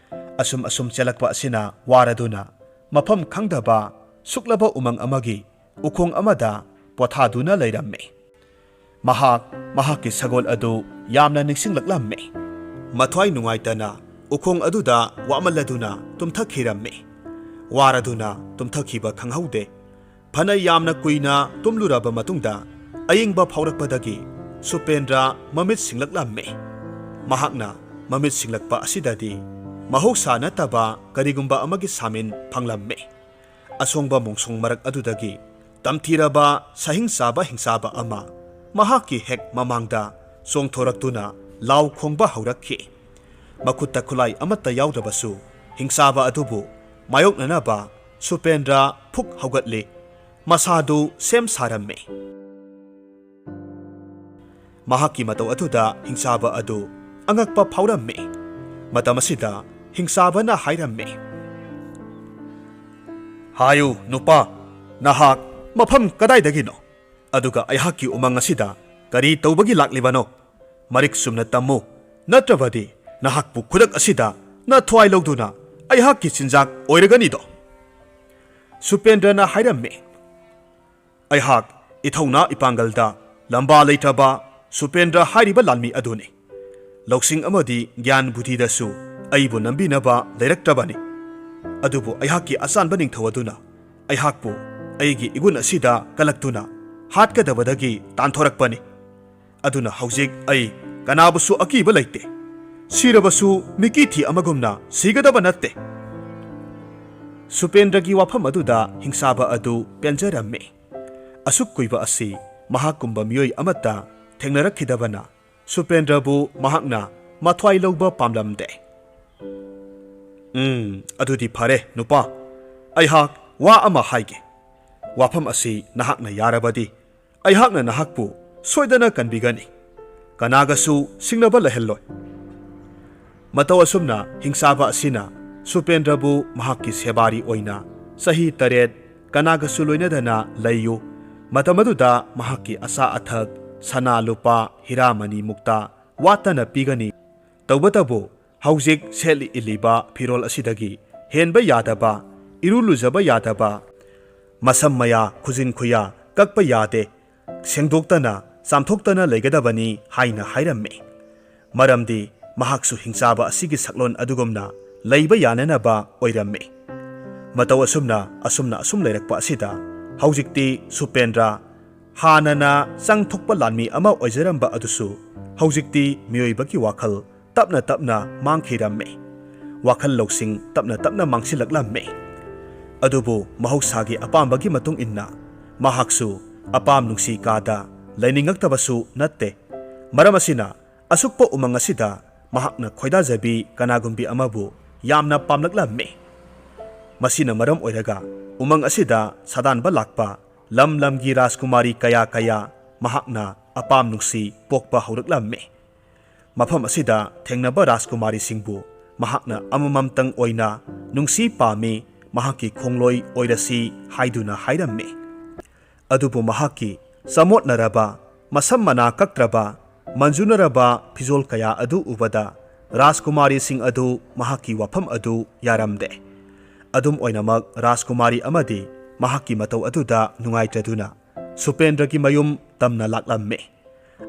ꯑꯁꯨꯝ ꯑꯁꯨꯝ ꯆꯦꯜꯂꯛꯄ ꯑꯁꯤꯅ ꯋꯥꯔꯗꯨꯅ ꯃꯐꯝ ꯈꯪꯗꯕ ꯁꯨꯛꯂꯕ ꯎꯃꯪ ꯑꯃꯒꯤ ꯎꯈꯣꯡ ꯑꯃꯗ ꯄꯣꯊꯥꯗꯨꯅ ꯂꯩꯔꯝꯃꯤ꯫ ꯃꯍꯥꯛ ꯃꯍꯥꯛꯀꯤ ꯁꯒꯣꯜ ꯑꯗꯨ ꯌꯥꯝꯅ ꯅꯤꯡꯁꯤꯡꯂꯛꯂꯝꯃꯤ꯫ ꯃꯊ꯭ꯋꯥꯏ ꯅꯨꯡꯉꯥꯏꯇꯅ ꯎꯈꯣꯡ ꯑꯗꯨꯗ ꯋꯥꯃꯜꯂꯗꯨꯅ ꯇꯨꯝꯊꯈꯤꯔꯝꯃꯤ꯫ ꯋꯥꯔꯗꯨꯅ ꯇꯨꯝꯊꯈꯤꯕ ꯈꯪꯍꯧꯗꯦ꯫ ꯐꯅ ꯌꯥꯝꯅ ꯀꯨꯏꯅ ꯇꯨꯝꯂꯨꯔꯕ ꯃꯇꯨꯡꯗ ꯑꯏꯪꯕ ꯐꯥꯎꯔꯛꯄꯗꯒꯤ ꯁꯨꯄꯦꯟꯗ꯭ꯔ ꯃꯃꯤꯠ ꯁꯤꯡꯂꯛꯂꯝꯃꯤ꯫ ꯃꯍꯥꯛꯅ ꯃꯃꯤꯠ ꯁꯤꯡꯂꯛꯄ ꯑꯁꯤꯗꯗꯤ ꯃꯍꯧꯁꯥ ꯅꯠꯇꯕ ꯀꯔꯤꯒꯨꯝꯕ ꯑꯃꯒꯤ ꯁꯥꯃꯤꯟ ꯐꯪꯂꯝꯃꯤ꯫ ꯑꯁꯣꯡꯕ ꯃꯣꯡꯁꯣꯡ ꯃꯔꯛ ꯑꯗꯨꯗꯒꯤ ꯇꯝꯊꯤꯔꯕ ꯁꯍꯤꯡ ꯆꯥꯕ ꯍꯤꯡꯆꯥꯕ ꯑꯃ ꯃꯍꯥꯛꯀꯤ ꯍꯦꯛ ꯃꯃꯥꯡꯗ ꯆꯣꯡꯊꯣꯔꯛꯇꯨꯅ ꯂꯥꯎ ꯈꯣꯡꯕ ꯍꯧꯔꯛꯈꯤ꯫ ꯃꯈꯨꯠꯇ ꯈꯨꯠꯂꯥꯏ ꯑꯃꯠꯇ ꯌꯥꯎꯗ꯭ꯔꯕꯁꯨ ꯍꯤꯡꯆꯥꯕ ꯑꯗꯨꯕꯨ ꯃꯥꯌꯣꯛꯅꯅꯕ ꯁꯨꯄꯦꯟꯗ꯭ꯔ ꯐꯨꯛ ꯍꯧꯒꯠꯂꯤ꯫ ꯃꯁꯥꯗꯨ ꯁꯦꯝ ꯁꯥꯔꯝꯃꯤ꯫ ꯃꯍꯥꯛꯀꯤ ꯃꯇꯧ ꯑꯗꯨꯗ ꯍꯤꯡꯆꯥꯕ ꯑꯗꯨ ꯑꯉꯛꯄ ꯐꯥꯎꯔꯝꯃꯤ꯫ ꯃꯇꯝ ꯑꯁꯤꯗ ꯍꯤꯡꯆꯥꯕꯅ ꯍꯥꯏꯔꯝꯃꯤ, "ꯍꯥꯏꯌꯨ ꯅꯨꯄꯥ, ꯅꯍꯥꯛ ꯃꯐꯝ ꯀꯗꯥꯏꯗꯒꯤꯅꯣ? ꯑꯗꯨꯒ ꯑꯩꯍꯥꯛꯀꯤ ꯎꯃꯪ ꯑꯁꯤꯗ ꯀꯔꯤ ꯇꯧꯕꯒꯤ ꯂꯥꯛꯂꯤꯕꯅꯣ? ꯃꯔꯤꯛ ꯆꯨꯝꯅ ꯇꯝꯃꯨ, ꯅꯠꯇ꯭ꯔꯕꯗꯤ ꯅꯍꯥꯛꯄꯨ ꯈꯨꯗꯛ ꯑꯁꯤꯗ ꯅꯊ꯭ꯋꯥꯏ ꯂꯧꯗꯨꯅ ꯑꯩꯍꯥꯛꯀꯤ ꯆꯤꯟꯖꯥꯛ ꯑꯣꯏꯔꯒꯅꯤꯗꯣ?" ꯁꯨꯄꯦꯟꯗ꯭ꯔꯅ ꯍꯥꯏꯔꯝꯃꯤ, "ꯑꯩꯍꯥꯛ ꯏꯊꯧꯅꯥ ꯏꯄꯥꯡꯒꯜꯗ ꯂꯝꯕꯥ ꯂꯩꯇ꯭ꯔꯕ ꯁꯨꯄꯦꯟꯗ꯭ꯔ ꯍꯥꯏꯔꯤꯕ ꯂꯥꯟꯃꯤ ꯑꯗꯨꯅꯤ꯫ ꯂꯧꯁꯤꯡ ꯑꯃꯗꯤ ꯒ꯭ꯌꯥꯟ ꯕꯨꯙꯤꯗꯁꯨ ꯑꯩꯕꯨ ꯅꯝꯕꯤꯅꯕ ꯂꯩꯔꯛꯇ꯭ꯔꯕꯅꯤ꯫ ꯑꯗꯨꯕꯨ ꯑꯩꯍꯥꯛꯀꯤ ꯑꯆꯥꯟꯕ ꯅꯤꯡꯊꯧ ꯑꯗꯨꯅ ꯑꯩꯍꯥꯛꯄꯨ ꯑꯩꯒꯤ ꯏꯒꯨꯟ ꯑꯁꯤꯗ ꯀꯜꯂꯛꯇꯨꯅ ꯍꯥꯠꯀꯗꯕꯗꯒꯤ ꯇꯥꯟꯊꯣꯔꯛꯄꯅꯤ꯫ ꯑꯗꯨꯅ ꯍꯧꯖꯤꯛ ꯑꯩ ꯀꯅꯥꯕꯨꯁꯨ ꯑꯀꯤꯕ ꯂꯩꯇꯦ꯫ ꯁꯤꯔꯕꯁꯨ ꯃꯤꯀꯤꯊꯤ ꯑꯃꯒꯨꯝꯅ ꯁꯤꯒꯗꯕ ꯅꯠꯇꯦ꯫" ꯁꯨꯄꯦꯟꯗ꯭ꯔꯒꯤ ꯋꯥꯐꯝ ꯑꯗꯨꯗ ꯍꯤꯡꯆꯥꯕ ꯑꯗꯨ ꯄꯦꯟꯖꯔꯝꯃꯤ꯫ ꯑꯁꯨꯛ ꯀꯨꯏꯕ ꯑꯁꯤ ꯃꯍꯥꯛꯀꯨꯝꯕ ꯃꯤꯑꯣꯏ ꯑꯃꯠꯇ ꯊꯦꯡꯅꯔꯛꯈꯤꯗꯕꯅ ꯁꯨꯄꯦꯟꯗ꯭ꯔꯕꯨ ꯃꯍꯥꯛꯅ ꯃꯊ꯭ꯋꯥꯏ ꯂꯧꯕ ꯄꯥꯝꯂꯝꯗꯦ꯫ "ꯎꯝ, ꯑꯗꯨꯗꯤ ꯐꯔꯦ ꯅꯨꯄꯥ, ꯑꯩꯍꯥꯛ ꯋꯥ ꯑꯃ ꯍꯥꯏꯒꯦ꯫ ꯋꯥꯐꯝ ꯑꯁꯤ ꯅꯍꯥꯛꯅ ꯌꯥꯔꯕꯗꯤ ꯑꯩꯍꯥꯛꯅ ꯅꯍꯥꯛꯄꯨ ꯁꯣꯏꯗꯅ ꯀꯟꯕꯤꯒꯅꯤ꯫ ꯀꯅꯥꯒꯁꯨ ꯁꯤꯡꯅꯕ ꯂꯩꯍꯜꯂꯣꯏ꯫" ꯃꯇꯧ ꯑꯁꯨꯝꯅ ꯍꯤꯡꯆꯥꯕ ꯑꯁꯤꯅ ꯁꯨꯄꯦꯟꯗ꯭ꯔꯕꯨ ꯃꯍꯥꯛꯀꯤ ꯁꯦꯕꯥꯔꯤ ꯑꯣꯏꯅ ꯆꯍꯤ ꯇꯔꯦꯠ ꯀꯅꯥꯒꯁꯨ ꯂꯣꯏꯅꯗꯅ ꯂꯩꯌꯨ꯫ ꯃꯇꯝ ꯑꯗꯨꯗ ꯃꯍꯥꯛꯀꯤ ꯑꯆꯥ ꯑꯊꯛ, ꯁꯅꯥ ꯂꯨꯄꯥ, ꯍꯤꯔꯥ ꯃꯅꯤ ꯃꯨꯛꯇ ꯋꯥꯠꯇꯅ ꯄꯤꯒꯅꯤ꯫ ꯇꯧꯕꯇꯕꯨ ꯍꯧꯖꯤꯛ ꯁꯦꯠꯂꯤ ꯏꯜꯂꯤꯕ ꯐꯤꯔꯣꯜ ꯑꯁꯤꯗꯒꯤ ꯍꯦꯟꯕ ꯌꯥꯗꯕ, ꯏꯔꯨ ꯂꯨꯖꯕ ꯌꯥꯗꯕ, ꯃꯁꯝ ꯃꯌꯥ, ꯈꯨꯖꯤꯟ ꯈꯨꯌꯥ ꯀꯛꯄ ꯌꯥꯗꯦ꯫ ꯁꯦꯡꯗꯣꯛꯇꯅ, ꯆꯥꯝꯊꯣꯛꯇꯅ ꯂꯩꯒꯗꯕꯅꯤ ꯍꯥꯏꯅ ꯍꯥꯏꯔꯝꯃꯤ꯫ ꯃꯔꯝꯗꯤ ꯃꯍꯥꯛꯁꯨ ꯍꯤꯡꯆꯥꯕ ꯑꯁꯤꯒꯤ ꯁꯛꯂꯣꯟ ꯑꯗꯨꯒꯨꯝꯅ ꯂꯩꯕ ꯌꯥꯅꯅꯕ ꯑꯣꯏꯔꯝꯃꯤ꯫ ꯃꯇꯧ ꯑꯁꯨꯝꯅ, ꯑꯁꯨꯝꯅ, ꯑꯁꯨꯝ ꯂꯩꯔꯛꯄ ꯑꯁꯤꯗ ꯍꯧꯖꯤꯛꯇꯤ ꯁꯨꯄꯦꯟꯗ꯭ꯔ ꯍꯥꯟꯅꯅ ꯆꯪꯊꯣꯛꯄ ꯂꯥꯟꯃꯤ ꯑꯃ ꯑꯣꯏꯖꯔꯝꯕ ꯑꯗꯨꯁꯨ ꯍꯧꯖꯤꯛꯇꯤ ꯃꯤꯑꯣꯏꯕꯒꯤ ꯋꯥꯈꯜ ꯇꯞꯅ ꯇꯞꯅ ꯃꯥꯡꯈꯤꯔꯝꯃꯤ꯫ ꯋꯥꯈꯜ ꯂꯧꯁꯤꯡ ꯇꯞꯅ ꯇꯞꯅ ꯃꯥꯡꯁꯤꯜꯂꯛꯂꯝꯃꯤ꯫ ꯑꯗꯨꯕꯨ ꯃꯍꯧꯁꯥꯒꯤ ꯑꯄꯥꯝꯕꯒꯤ ꯃꯇꯨꯡ ꯏꯟꯅ ꯃꯍꯥꯛꯁꯨ ꯑꯄꯥꯝ ꯅꯨꯡꯁꯤ ꯀꯥꯗ ꯂꯩꯅꯤꯡꯉꯛꯇꯕꯁꯨ ꯅꯠꯇꯦ꯫ ꯃꯔꯝ ꯑꯁꯤꯅ ꯑꯁꯨꯛꯄ ꯎꯃꯪ ꯑꯁꯤꯗ ꯃꯍꯥꯛꯅ ꯈꯣꯏꯗꯥꯖꯕꯤ ꯀꯅꯥꯒꯨꯝꯕꯤ ꯑꯃꯕꯨ ꯌꯥꯝꯅ ꯄꯥꯝꯂꯛꯂꯝꯃꯤ꯫ ꯃꯁꯤꯅ ꯃꯔꯝ ꯑꯣꯏꯔꯒ ꯎꯃꯪ ꯑꯁꯤꯗ ꯁꯥꯗꯥꯟꯕ ꯂꯥꯛꯄ ꯂꯝ ꯂꯝꯒꯤ ꯔꯥꯖꯀꯨꯃꯥꯔꯤ ꯀꯌꯥ ꯀꯌꯥ ꯃꯍꯥꯛꯅ ꯑꯄꯥꯝ ꯅꯨꯡꯁꯤ ꯄꯣꯛꯄ ꯍꯧꯔꯛꯂꯝꯃꯤ꯫ ꯃꯐꯝ ꯑꯁꯤꯗ ꯊꯦꯡꯅꯕ ꯔꯥꯖꯀꯨꯃꯥꯔꯤꯁꯤꯡꯕꯨ ꯃꯍꯥꯛꯅ ꯑꯃꯃꯝꯇꯪ ꯑꯣꯏꯅ ꯅꯨꯡꯁꯤ ꯄꯥꯝꯃꯤ, ꯃꯍꯥꯛꯀꯤ ꯈꯣꯡꯂꯣꯏ ꯑꯣꯏꯔꯁꯤ ꯍꯥꯏꯗꯨꯅ ꯍꯥꯏꯔꯝꯃꯤ꯫ ꯑꯗꯨꯕꯨ ꯃꯍꯥꯛꯀꯤ ꯆꯃꯣꯠꯅꯔꯕ, ꯃꯁꯝ ꯃꯅꯥ ꯀꯛꯇ꯭ꯔꯕ, ꯃꯟꯖꯨꯅꯔꯕ ꯐꯤꯖꯣꯜ ꯀꯌꯥ ꯑꯗꯨ ꯎꯕꯗ ꯔꯥꯖꯀꯨꯃꯥꯔꯤꯁꯤꯡ ꯑꯗꯨ ꯃꯍꯥꯛꯀꯤ ꯋꯥꯐꯝ ꯑꯗꯨ ꯌꯥꯔꯝꯗꯦ꯫ ꯑꯗꯨꯝ ꯑꯣꯏꯅꯃꯛ ꯔꯥꯖꯀꯨꯃꯥꯔꯤ ꯑꯃꯗꯤ ꯃꯍꯥꯛꯀꯤ ꯃꯇꯧ ꯑꯗꯨꯗ ꯅꯨꯡꯉꯥꯏꯇ꯭ꯔꯗꯨꯅ ꯁꯨꯄꯦꯟꯗ꯭ꯔꯒꯤ ꯃꯌꯨꯝ ꯇꯝꯅ ꯂꯥꯛꯂꯝꯃꯤ꯫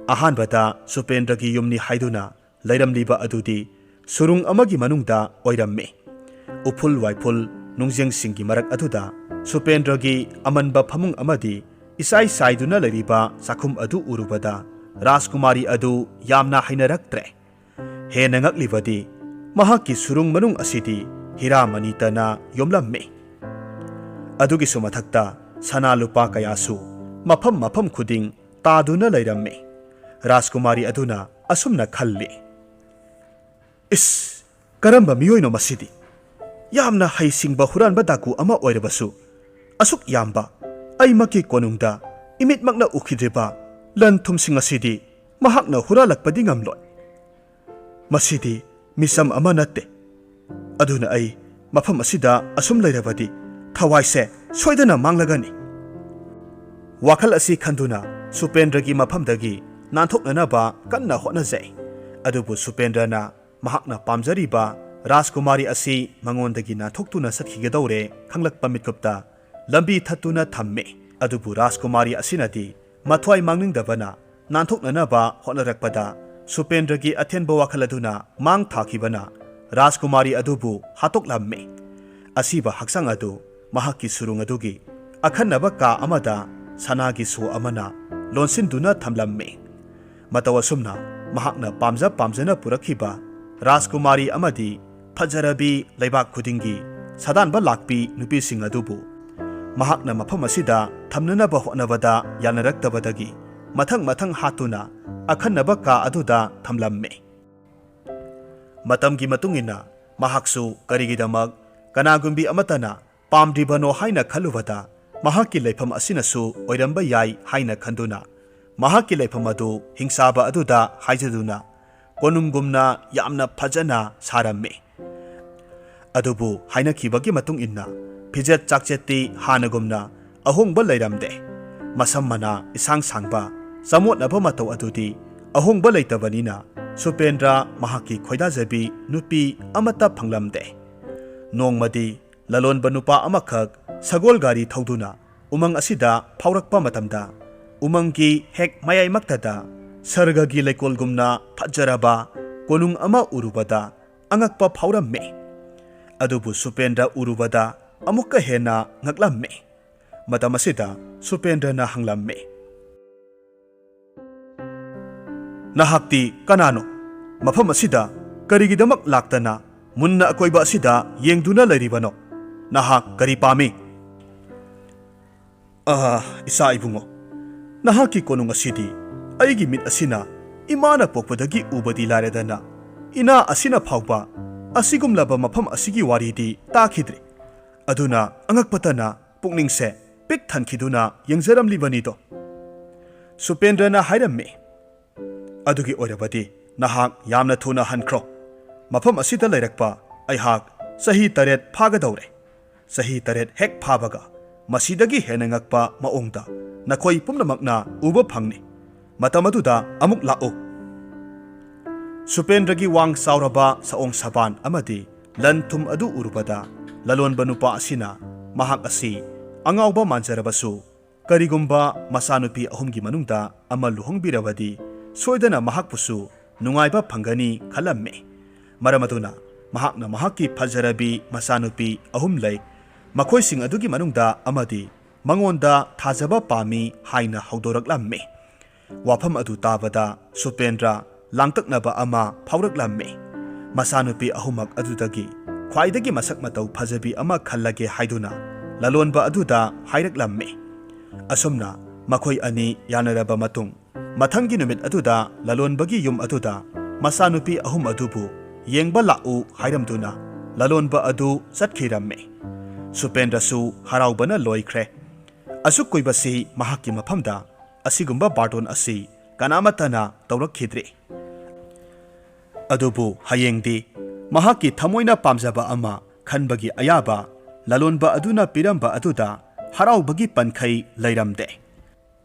ꯑꯍꯥꯟꯕꯗ ꯁꯨꯄꯦꯟꯗ꯭ꯔꯒꯤ ꯌꯨꯝꯅꯤ ꯍꯥꯏꯗꯨꯅ ꯂꯩꯔꯝꯂꯤꯕ ꯑꯗꯨꯗꯤ ꯁꯨꯔꯨꯡ ꯑꯃꯒꯤ ꯃꯅꯨꯡꯗ ꯑꯣꯏꯔꯝꯃꯤ꯫ ꯎꯐꯨꯜ ꯋꯥꯏꯐꯨꯜ, ꯅꯨꯡꯖꯦꯡꯁꯤꯡꯒꯤ ꯃꯔꯛ ꯑꯗꯨꯗ ꯁꯨꯄꯦꯟꯗ꯭ꯔꯒꯤ ꯑꯃꯟꯕ ꯐꯃꯨꯡ ꯑꯃꯗꯤ ꯏꯁꯥꯏ ꯁꯥꯏꯗꯨꯅ ꯂꯩꯔꯤꯕ ꯆꯥꯛꯈꯨꯝ ꯑꯗꯨ ꯎꯔꯨꯕꯗ ꯔꯥꯖꯀꯨꯃꯥꯔꯤ ꯑꯗꯨ ꯌꯥꯝꯅ ꯍꯩꯅꯔꯛꯇ꯭ꯔꯦ꯫ ꯍꯦꯟꯅ ꯉꯛꯂꯤꯕꯗꯤ ꯃꯍꯥꯛꯀꯤ ꯁꯨꯔꯨꯡ ꯃꯅꯨꯡ ꯑꯁꯤꯗꯤ ꯍꯤꯔꯥ ꯃꯅꯤꯇꯅ ꯌꯣꯝꯂꯝꯃꯤ꯫ ꯑꯗꯨꯒꯤꯁꯨ ꯃꯊꯛꯇ ꯁꯅꯥ ꯂꯨꯄꯥ ꯀꯌꯥꯁꯨ ꯃꯐꯝ ꯃꯐꯝ ꯈꯨꯗꯤꯡ ꯇꯥꯗꯨꯅ ꯂꯩꯔꯝꯃꯤ꯫ ꯔꯥꯖꯀꯨꯃꯥꯔꯤ ꯑꯗꯨꯅ ꯑꯁꯨꯝꯅ ꯈꯜꯂꯤ, "ꯏꯁ, ꯀꯔꯝꯕ ꯃꯤꯑꯣꯏꯅꯣ ꯃꯁꯤꯗꯤ? ꯌꯥꯝꯅ ꯍꯩꯁꯤꯡꯕ ꯍꯨꯔꯥꯟꯕ ꯗꯥꯀꯨ ꯑꯃ ꯑꯣꯏꯔꯕꯁꯨ, ꯑꯁꯨꯛ ꯌꯥꯝꯕ, ꯑꯩꯃꯛꯀꯤ ꯀꯣꯅꯨꯡꯗ ꯏꯃꯤꯠꯃꯛꯅ ꯎꯈꯤꯗ꯭ꯔꯤꯕ ꯂꯟ ꯊꯨꯝꯁꯤꯡ ꯑꯁꯤꯗꯤ ꯃꯍꯥꯛꯅ ꯍꯨꯔꯥꯜꯂꯛꯄꯗꯤ ꯉꯝꯂꯣꯏ꯫ ꯃꯁꯤꯗꯤ ꯃꯤꯆꯝ ꯑꯃ ꯅꯠꯇꯦ꯫ ꯑꯗꯨꯅ ꯑꯩ ꯃꯐꯝ ꯑꯁꯤꯗ ꯑꯁꯨꯝ ꯂꯩꯔꯕꯗꯤ ꯊꯋꯥꯏꯁꯦ ꯁꯣꯏꯗꯅ ꯃꯥꯡꯂꯒꯅꯤ꯫" ꯋꯥꯈꯜ ꯑꯁꯤ ꯈꯟꯗꯨꯅ ꯁꯨꯄꯦꯟꯗ꯭ꯔꯒꯤ ꯃꯐꯝꯗꯒꯤ ꯅꯥꯟꯊꯣꯛꯅꯅꯕ ꯀꯟꯅ ꯍꯣꯠꯅꯖꯩ꯫ ꯑꯗꯨꯕꯨ ꯁꯨꯄꯦꯟꯗ꯭ꯔꯅ ꯃꯍꯥꯛꯅ ꯄꯥꯝꯖꯔꯤꯕ ꯔꯥꯖꯀꯨꯃꯥꯔꯤ ꯑꯁꯤ ꯃꯉꯣꯟꯗꯒꯤ ꯅꯥꯟꯊꯣꯛꯇꯨꯅ ꯆꯠꯈꯤꯒꯗꯧꯔꯦ ꯈꯪꯂꯛꯄ ꯃꯤꯠꯀꯨꯞꯇ ꯂꯝꯕꯤ ꯊꯠꯇꯨꯅ ꯊꯝꯃꯤ꯫ ꯑꯗꯨꯕꯨ ꯔꯥꯖꯀꯨꯃꯥꯔꯤ ꯑꯁꯤꯅꯗꯤ ꯃꯊ꯭ꯋꯥꯏ ꯃꯥꯡꯅꯤꯡꯗꯕꯅ ꯅꯥꯟꯊꯣꯛꯅꯅꯕ ꯍꯣꯠꯅꯔꯛꯄꯗ ꯁꯨꯄꯦꯟꯗ꯭ꯔꯒꯤ ꯑꯊꯦꯟꯕ ꯋꯥꯈꯜ ꯑꯗꯨꯅ ꯃꯥꯡ ꯊꯥꯈꯤꯕꯅ ꯔꯥꯖꯀꯨꯃꯥꯔꯤ ꯑꯗꯨꯕꯨ ꯍꯥꯠꯇꯣꯛꯂꯝꯃꯤ꯫ ꯑꯁꯤꯕ ꯍꯛꯆꯥꯡ ꯑꯗꯨ ꯃꯍꯥꯛꯀꯤ ꯁꯨꯔꯨꯡ ꯑꯗꯨꯒꯤ ꯑꯈꯟꯅꯕ ꯀꯥ ꯑꯃꯗ ꯁꯅꯥꯒꯤ ꯁꯣ ꯑꯃꯅ ꯂꯣꯟꯁꯤꯟꯗꯨꯅ ꯊꯝꯂꯝꯃꯤ꯫ ꯃꯇꯧ ꯑꯁꯨꯝꯅ ꯃꯍꯥꯛꯅ ꯄꯥꯝꯖ ꯄꯥꯝꯖꯅ ꯄꯨꯔꯛꯈꯤꯕ ꯔꯥꯖꯀꯨꯃꯥꯔꯤ ꯑꯃꯗꯤ ꯐꯖꯔꯕꯤ ꯂꯩꯕꯥꯛ ꯈꯨꯗꯤꯡꯒꯤ ꯁꯥꯗꯥꯟꯕ ꯂꯥꯛꯄꯤ ꯅꯨꯄꯤꯁꯤꯡ ꯑꯗꯨꯕꯨ ꯃꯍꯥꯛꯅ ꯃꯐꯝ ꯑꯁꯤꯗ ꯊꯝꯅꯅꯕ ꯍꯣꯠꯅꯕꯗ ꯌꯥꯅꯔꯛꯇꯕꯗꯒꯤ ꯃꯊꯪ ꯃꯊꯪ ꯍꯥꯠꯇꯨꯅ ꯑꯈꯟꯅꯕ ꯀꯥ ꯑꯗꯨꯗ ꯊꯝꯂꯝꯃꯤ꯫ ꯃꯇꯝꯒꯤ ꯃꯇꯨꯡ ꯏꯟꯅ ꯃꯍꯥꯛꯁꯨ ꯀꯔꯤꯒꯤꯗꯃꯛ ꯀꯅꯥꯒꯨꯝꯕꯤ ꯑꯃꯠꯇꯅ ꯄꯥꯝꯗ꯭ꯔꯤꯕꯅꯣ ꯍꯥꯏꯅ ꯈꯜꯂꯨꯕꯗ ꯃꯍꯥꯛꯀꯤ ꯂꯩꯐꯝ ꯑꯁꯤꯅꯁꯨ ꯑꯣꯏꯔꯝꯕ ꯌꯥꯏ ꯍꯥꯏꯅ ꯈꯟꯗꯨꯅ ꯃꯍꯥꯛꯀꯤ ꯂꯩꯐꯝ ꯑꯗꯨ ꯍꯤꯡꯆꯥꯕ ꯑꯗꯨꯗ ꯍꯥꯏꯖꯗꯨꯅ ꯀꯣꯅꯨꯡꯒꯨꯝꯅ ꯌꯥꯝꯅ ꯐꯖꯅ ꯁꯥꯔꯝꯃꯤ꯫ ꯑꯗꯨꯕꯨ ꯍꯥꯏꯅꯈꯤꯕꯒꯤ ꯃꯇꯨꯡ ꯏꯟꯅ ꯐꯤꯖꯦꯠ ꯆꯥꯛꯆꯦꯠꯇꯤ ꯍꯥꯟꯅꯒꯨꯝꯅ ꯑꯍꯣꯡꯕ ꯂꯩꯔꯝꯗꯦ꯫ ꯃꯁꯝ ꯃꯅꯥ ꯏꯁꯥꯡ ꯁꯥꯡꯕ ꯆꯃꯣꯠꯅꯕ ꯃꯇꯧ ꯑꯗꯨꯗꯤ ꯑꯍꯣꯡꯕ ꯂꯩꯇꯕꯅꯤꯅ ꯁꯨꯄꯦꯟꯗ꯭ꯔ ꯃꯍꯥꯛꯀꯤ ꯈꯣꯏꯗꯥꯖꯕꯤ ꯅꯨꯄꯤ ꯑꯃꯠꯇ ꯐꯪꯂꯝꯗꯦ꯫ ꯅꯣꯡꯃꯗꯤ ꯂꯂꯣꯟꯕ ꯅꯨꯄꯥ ꯑꯃꯈꯛ ꯁꯒꯣꯜ ꯒꯥꯔꯤ ꯊꯧꯗꯨꯅ ꯎꯃꯪ ꯑꯁꯤꯗ ꯐꯥꯎꯔꯛꯄ ꯃꯇꯝꯗ ꯎꯃꯪꯒꯤ ꯍꯦꯛ ꯃꯌꯥꯏꯃꯛꯇꯗ ꯁꯔꯒꯒꯤ ꯂꯩꯀꯣꯜꯒꯨꯝꯅ ꯐꯖꯔꯕ ꯀꯣꯅꯨꯡ ꯑꯃ ꯎꯔꯨꯕꯗ ꯑꯉꯛꯄ ꯐꯥꯎꯔꯝꯃꯤ꯫ ꯑꯗꯨꯕꯨ ꯁꯨꯄꯦꯟꯗ꯭ꯔ ꯎꯔꯨꯕꯗ ꯑꯃꯨꯛꯀ ꯍꯦꯟꯅ ꯉꯛꯂꯝꯃꯤ꯫ ꯃꯇꯝ ꯑꯁꯤꯗ ꯁꯨꯄꯦꯟꯗ꯭ꯔꯅ ꯍꯪꯂꯝꯃꯤ, "ꯅꯍꯥꯛꯇꯤ ꯀꯅꯥꯅꯣ? ꯃꯐꯝ ꯑꯁꯤꯗ ꯀꯔꯤꯒꯤꯗꯃꯛ ꯂꯥꯛꯇꯅ ꯃꯨꯟꯅ ꯑꯀꯣꯏꯕ ꯑꯁꯤꯗ ꯌꯦꯡꯗꯨꯅ ꯂꯩꯔꯤꯕꯅꯣ? ꯅꯍꯥꯛ ꯀꯔꯤ ꯄꯥꯝꯃꯤ?" "ꯑꯥ, ꯏꯆꯥ ꯏꯕꯨꯡꯉꯣ, ꯅꯍꯥꯛꯀꯤ ꯀꯣꯅꯨꯡ ꯑꯁꯤꯗꯤ ꯑꯩꯒꯤ ꯃꯤꯠ ꯑꯁꯤꯅ ꯏꯃꯥꯅ ꯄꯣꯛꯄꯗꯒꯤ ꯎꯕꯗꯤ ꯂꯥꯏꯔꯗꯅ, ꯏꯅꯥ ꯑꯁꯤꯅ ꯐꯥꯎꯕ ꯑꯁꯤꯒꯨꯝꯂꯕ ꯃꯐꯝ ꯑꯁꯤꯒꯤ ꯋꯥꯔꯤꯗꯤ ꯇꯥꯈꯤꯗ꯭ꯔꯤ꯫ ꯑꯗꯨꯅ ꯑꯉꯛꯄꯇꯅ ꯄꯨꯛꯅꯤꯡꯁꯦ ꯄꯤꯛ ꯊꯟꯈꯤꯗꯨꯅ ꯌꯦꯡꯖꯔꯝꯂꯤꯕꯅꯤꯗꯣ꯫" ꯁꯨꯄꯦꯟꯗ꯭ꯔꯅ ꯍꯥꯏꯔꯝꯃꯤ, "ꯑꯗꯨꯒꯤ ꯑꯣꯏꯔꯕꯗꯤ ꯅꯍꯥꯛ ꯌꯥꯝꯅ ꯊꯨꯅ ꯍꯟꯈ꯭ꯔꯣ꯫ ꯃꯐꯝ ꯑꯁꯤꯗ ꯂꯩꯔꯛꯄ ꯑꯩꯍꯥꯛ ꯆꯍꯤ ꯇꯔꯦꯠ ꯐꯥꯒꯗꯧꯔꯦ꯫ ꯆꯍꯤ ꯇꯔꯦꯠ ꯍꯦꯛ ꯐꯥꯕꯒ ꯃꯁꯤꯗꯒꯤ ꯍꯦꯟꯅ ꯉꯛꯄ ꯃꯑꯣꯡꯗ ꯅꯈꯣꯏ ꯄꯨꯝꯅꯃꯛꯅ ꯎꯕ ꯐꯪꯅꯤ꯫ ꯃꯇꯝ ꯑꯗꯨꯗ ꯑꯃꯨꯛ ꯂꯥꯛꯎ꯫" ꯁꯨꯄꯦꯟꯗ꯭ꯔꯒꯤ ꯋꯥꯡ ꯆꯥꯎꯔꯕ ꯁꯑꯣꯡ ꯁꯄꯥꯟ ꯑꯃꯗꯤ ꯂꯟ ꯊꯨꯝ ꯑꯗꯨ ꯎꯔꯨꯕꯗ ꯂꯂꯣꯟꯕ ꯅꯨꯄꯥ ꯑꯁꯤꯅ ꯃꯍꯥꯛ ꯑꯁꯤ ꯑꯉꯥꯎꯕ ꯃꯥꯟꯖꯔꯕꯁꯨ ꯀꯔꯤꯒꯨꯝꯕ ꯃꯆꯥꯅꯨꯄꯤ ꯑꯍꯨꯝꯒꯤ ꯃꯅꯨꯡꯗ ꯑꯃ ꯂꯨꯍꯣꯡꯕꯤꯔꯕꯗꯤ ꯁꯣꯏꯗꯅ ꯃꯍꯥꯛꯄꯨꯁꯨ ꯅꯨꯡꯉꯥꯏꯕ ꯐꯪꯒꯅꯤ ꯈꯜꯂꯝꯃꯤ꯫ ꯃꯔꯝ ꯑꯗꯨꯅ ꯃꯍꯥꯛꯅ ꯃꯍꯥꯛꯀꯤ ꯐꯖꯔꯕꯤ ꯃꯆꯥꯅꯨꯄꯤ ꯑꯍꯨꯝ ꯂꯩ, ꯃꯈꯣꯏꯁꯤꯡ ꯑꯗꯨꯒꯤ ꯃꯅꯨꯡꯗ ꯑꯃꯗꯤ ꯃꯉꯣꯟꯗ ꯊꯥꯖꯕ ꯄꯥꯝꯃꯤ ꯍꯥꯏꯅ ꯍꯧꯗꯣꯔꯛꯂꯝꯃꯤ꯫ ꯋꯥꯐꯝ ꯑꯗꯨ ꯇꯥꯕꯗ ꯁꯨꯄꯦꯟꯗ꯭ꯔ ꯂꯥꯡꯇꯛꯅꯕ ꯑꯃ ꯐꯥꯎꯔꯛꯂꯝꯃꯤ꯫ ꯃꯆꯥꯅꯨꯄꯤ ꯑꯍꯨꯝꯃꯛ ꯑꯗꯨꯗꯒꯤ ꯈ꯭ꯋꯥꯏꯗꯒꯤ ꯃꯁꯛ ꯃꯇꯧ ꯐꯖꯕꯤ ꯑꯃ ꯈꯜꯂꯒꯦ ꯍꯥꯏꯗꯨꯅ ꯂꯂꯣꯟꯕ ꯑꯗꯨꯗ ꯍꯥꯏꯔꯛꯂꯝꯃꯤ꯫ ꯑꯁꯨꯝꯅ ꯃꯈꯣꯏ ꯑꯅꯤ ꯌꯥꯅꯔꯕ ꯃꯇꯨꯡ, ꯃꯊꯪꯒꯤ ꯅꯨꯃꯤꯠ ꯑꯗꯨꯗ ꯂꯂꯣꯟꯕꯒꯤ ꯌꯨꯝ ꯑꯗꯨꯗ ꯃꯆꯥꯅꯨꯄꯤ ꯑꯍꯨꯝ ꯑꯗꯨꯕꯨ ꯌꯦꯡꯕ ꯂꯥꯛꯎ ꯍꯥꯏꯔꯝꯗꯨꯅ ꯂꯂꯣꯟꯕ ꯑꯗꯨ ꯆꯠꯈꯤꯔꯝꯃꯤ꯫ ꯁꯨꯄꯦꯟꯗ꯭ꯔꯁꯨ ꯍꯔꯥꯎꯕꯅ ꯂꯣꯏꯈ꯭ꯔꯦ꯫ ꯑꯁꯨꯛ ꯀꯨꯏꯕꯁꯤ ꯃꯍꯥꯛꯀꯤ ꯃꯐꯝꯗ ꯑꯁꯤꯒꯨꯝꯕ ꯕꯥꯔꯇꯣꯟ ꯑꯁꯤ ꯀꯅꯥꯃꯠꯇꯅ ꯇꯧꯔꯛꯈꯤꯗ꯭ꯔꯤ꯫ ꯑꯗꯨꯕꯨ ꯍꯌꯦꯡꯗꯤ ꯃꯍꯥꯛꯀꯤ ꯊꯃꯣꯏꯅ ꯄꯥꯝꯖꯕ ꯑꯃ ꯈꯟꯕꯒꯤ ꯑꯌꯥꯕ ꯂꯂꯣꯟꯕ ꯑꯗꯨꯅ ꯄꯤꯔꯝꯕ ꯑꯗꯨꯗ ꯍꯔꯥꯎꯕꯒꯤ ꯄꯟꯈꯩ ꯂꯩꯔꯝꯗꯦ꯫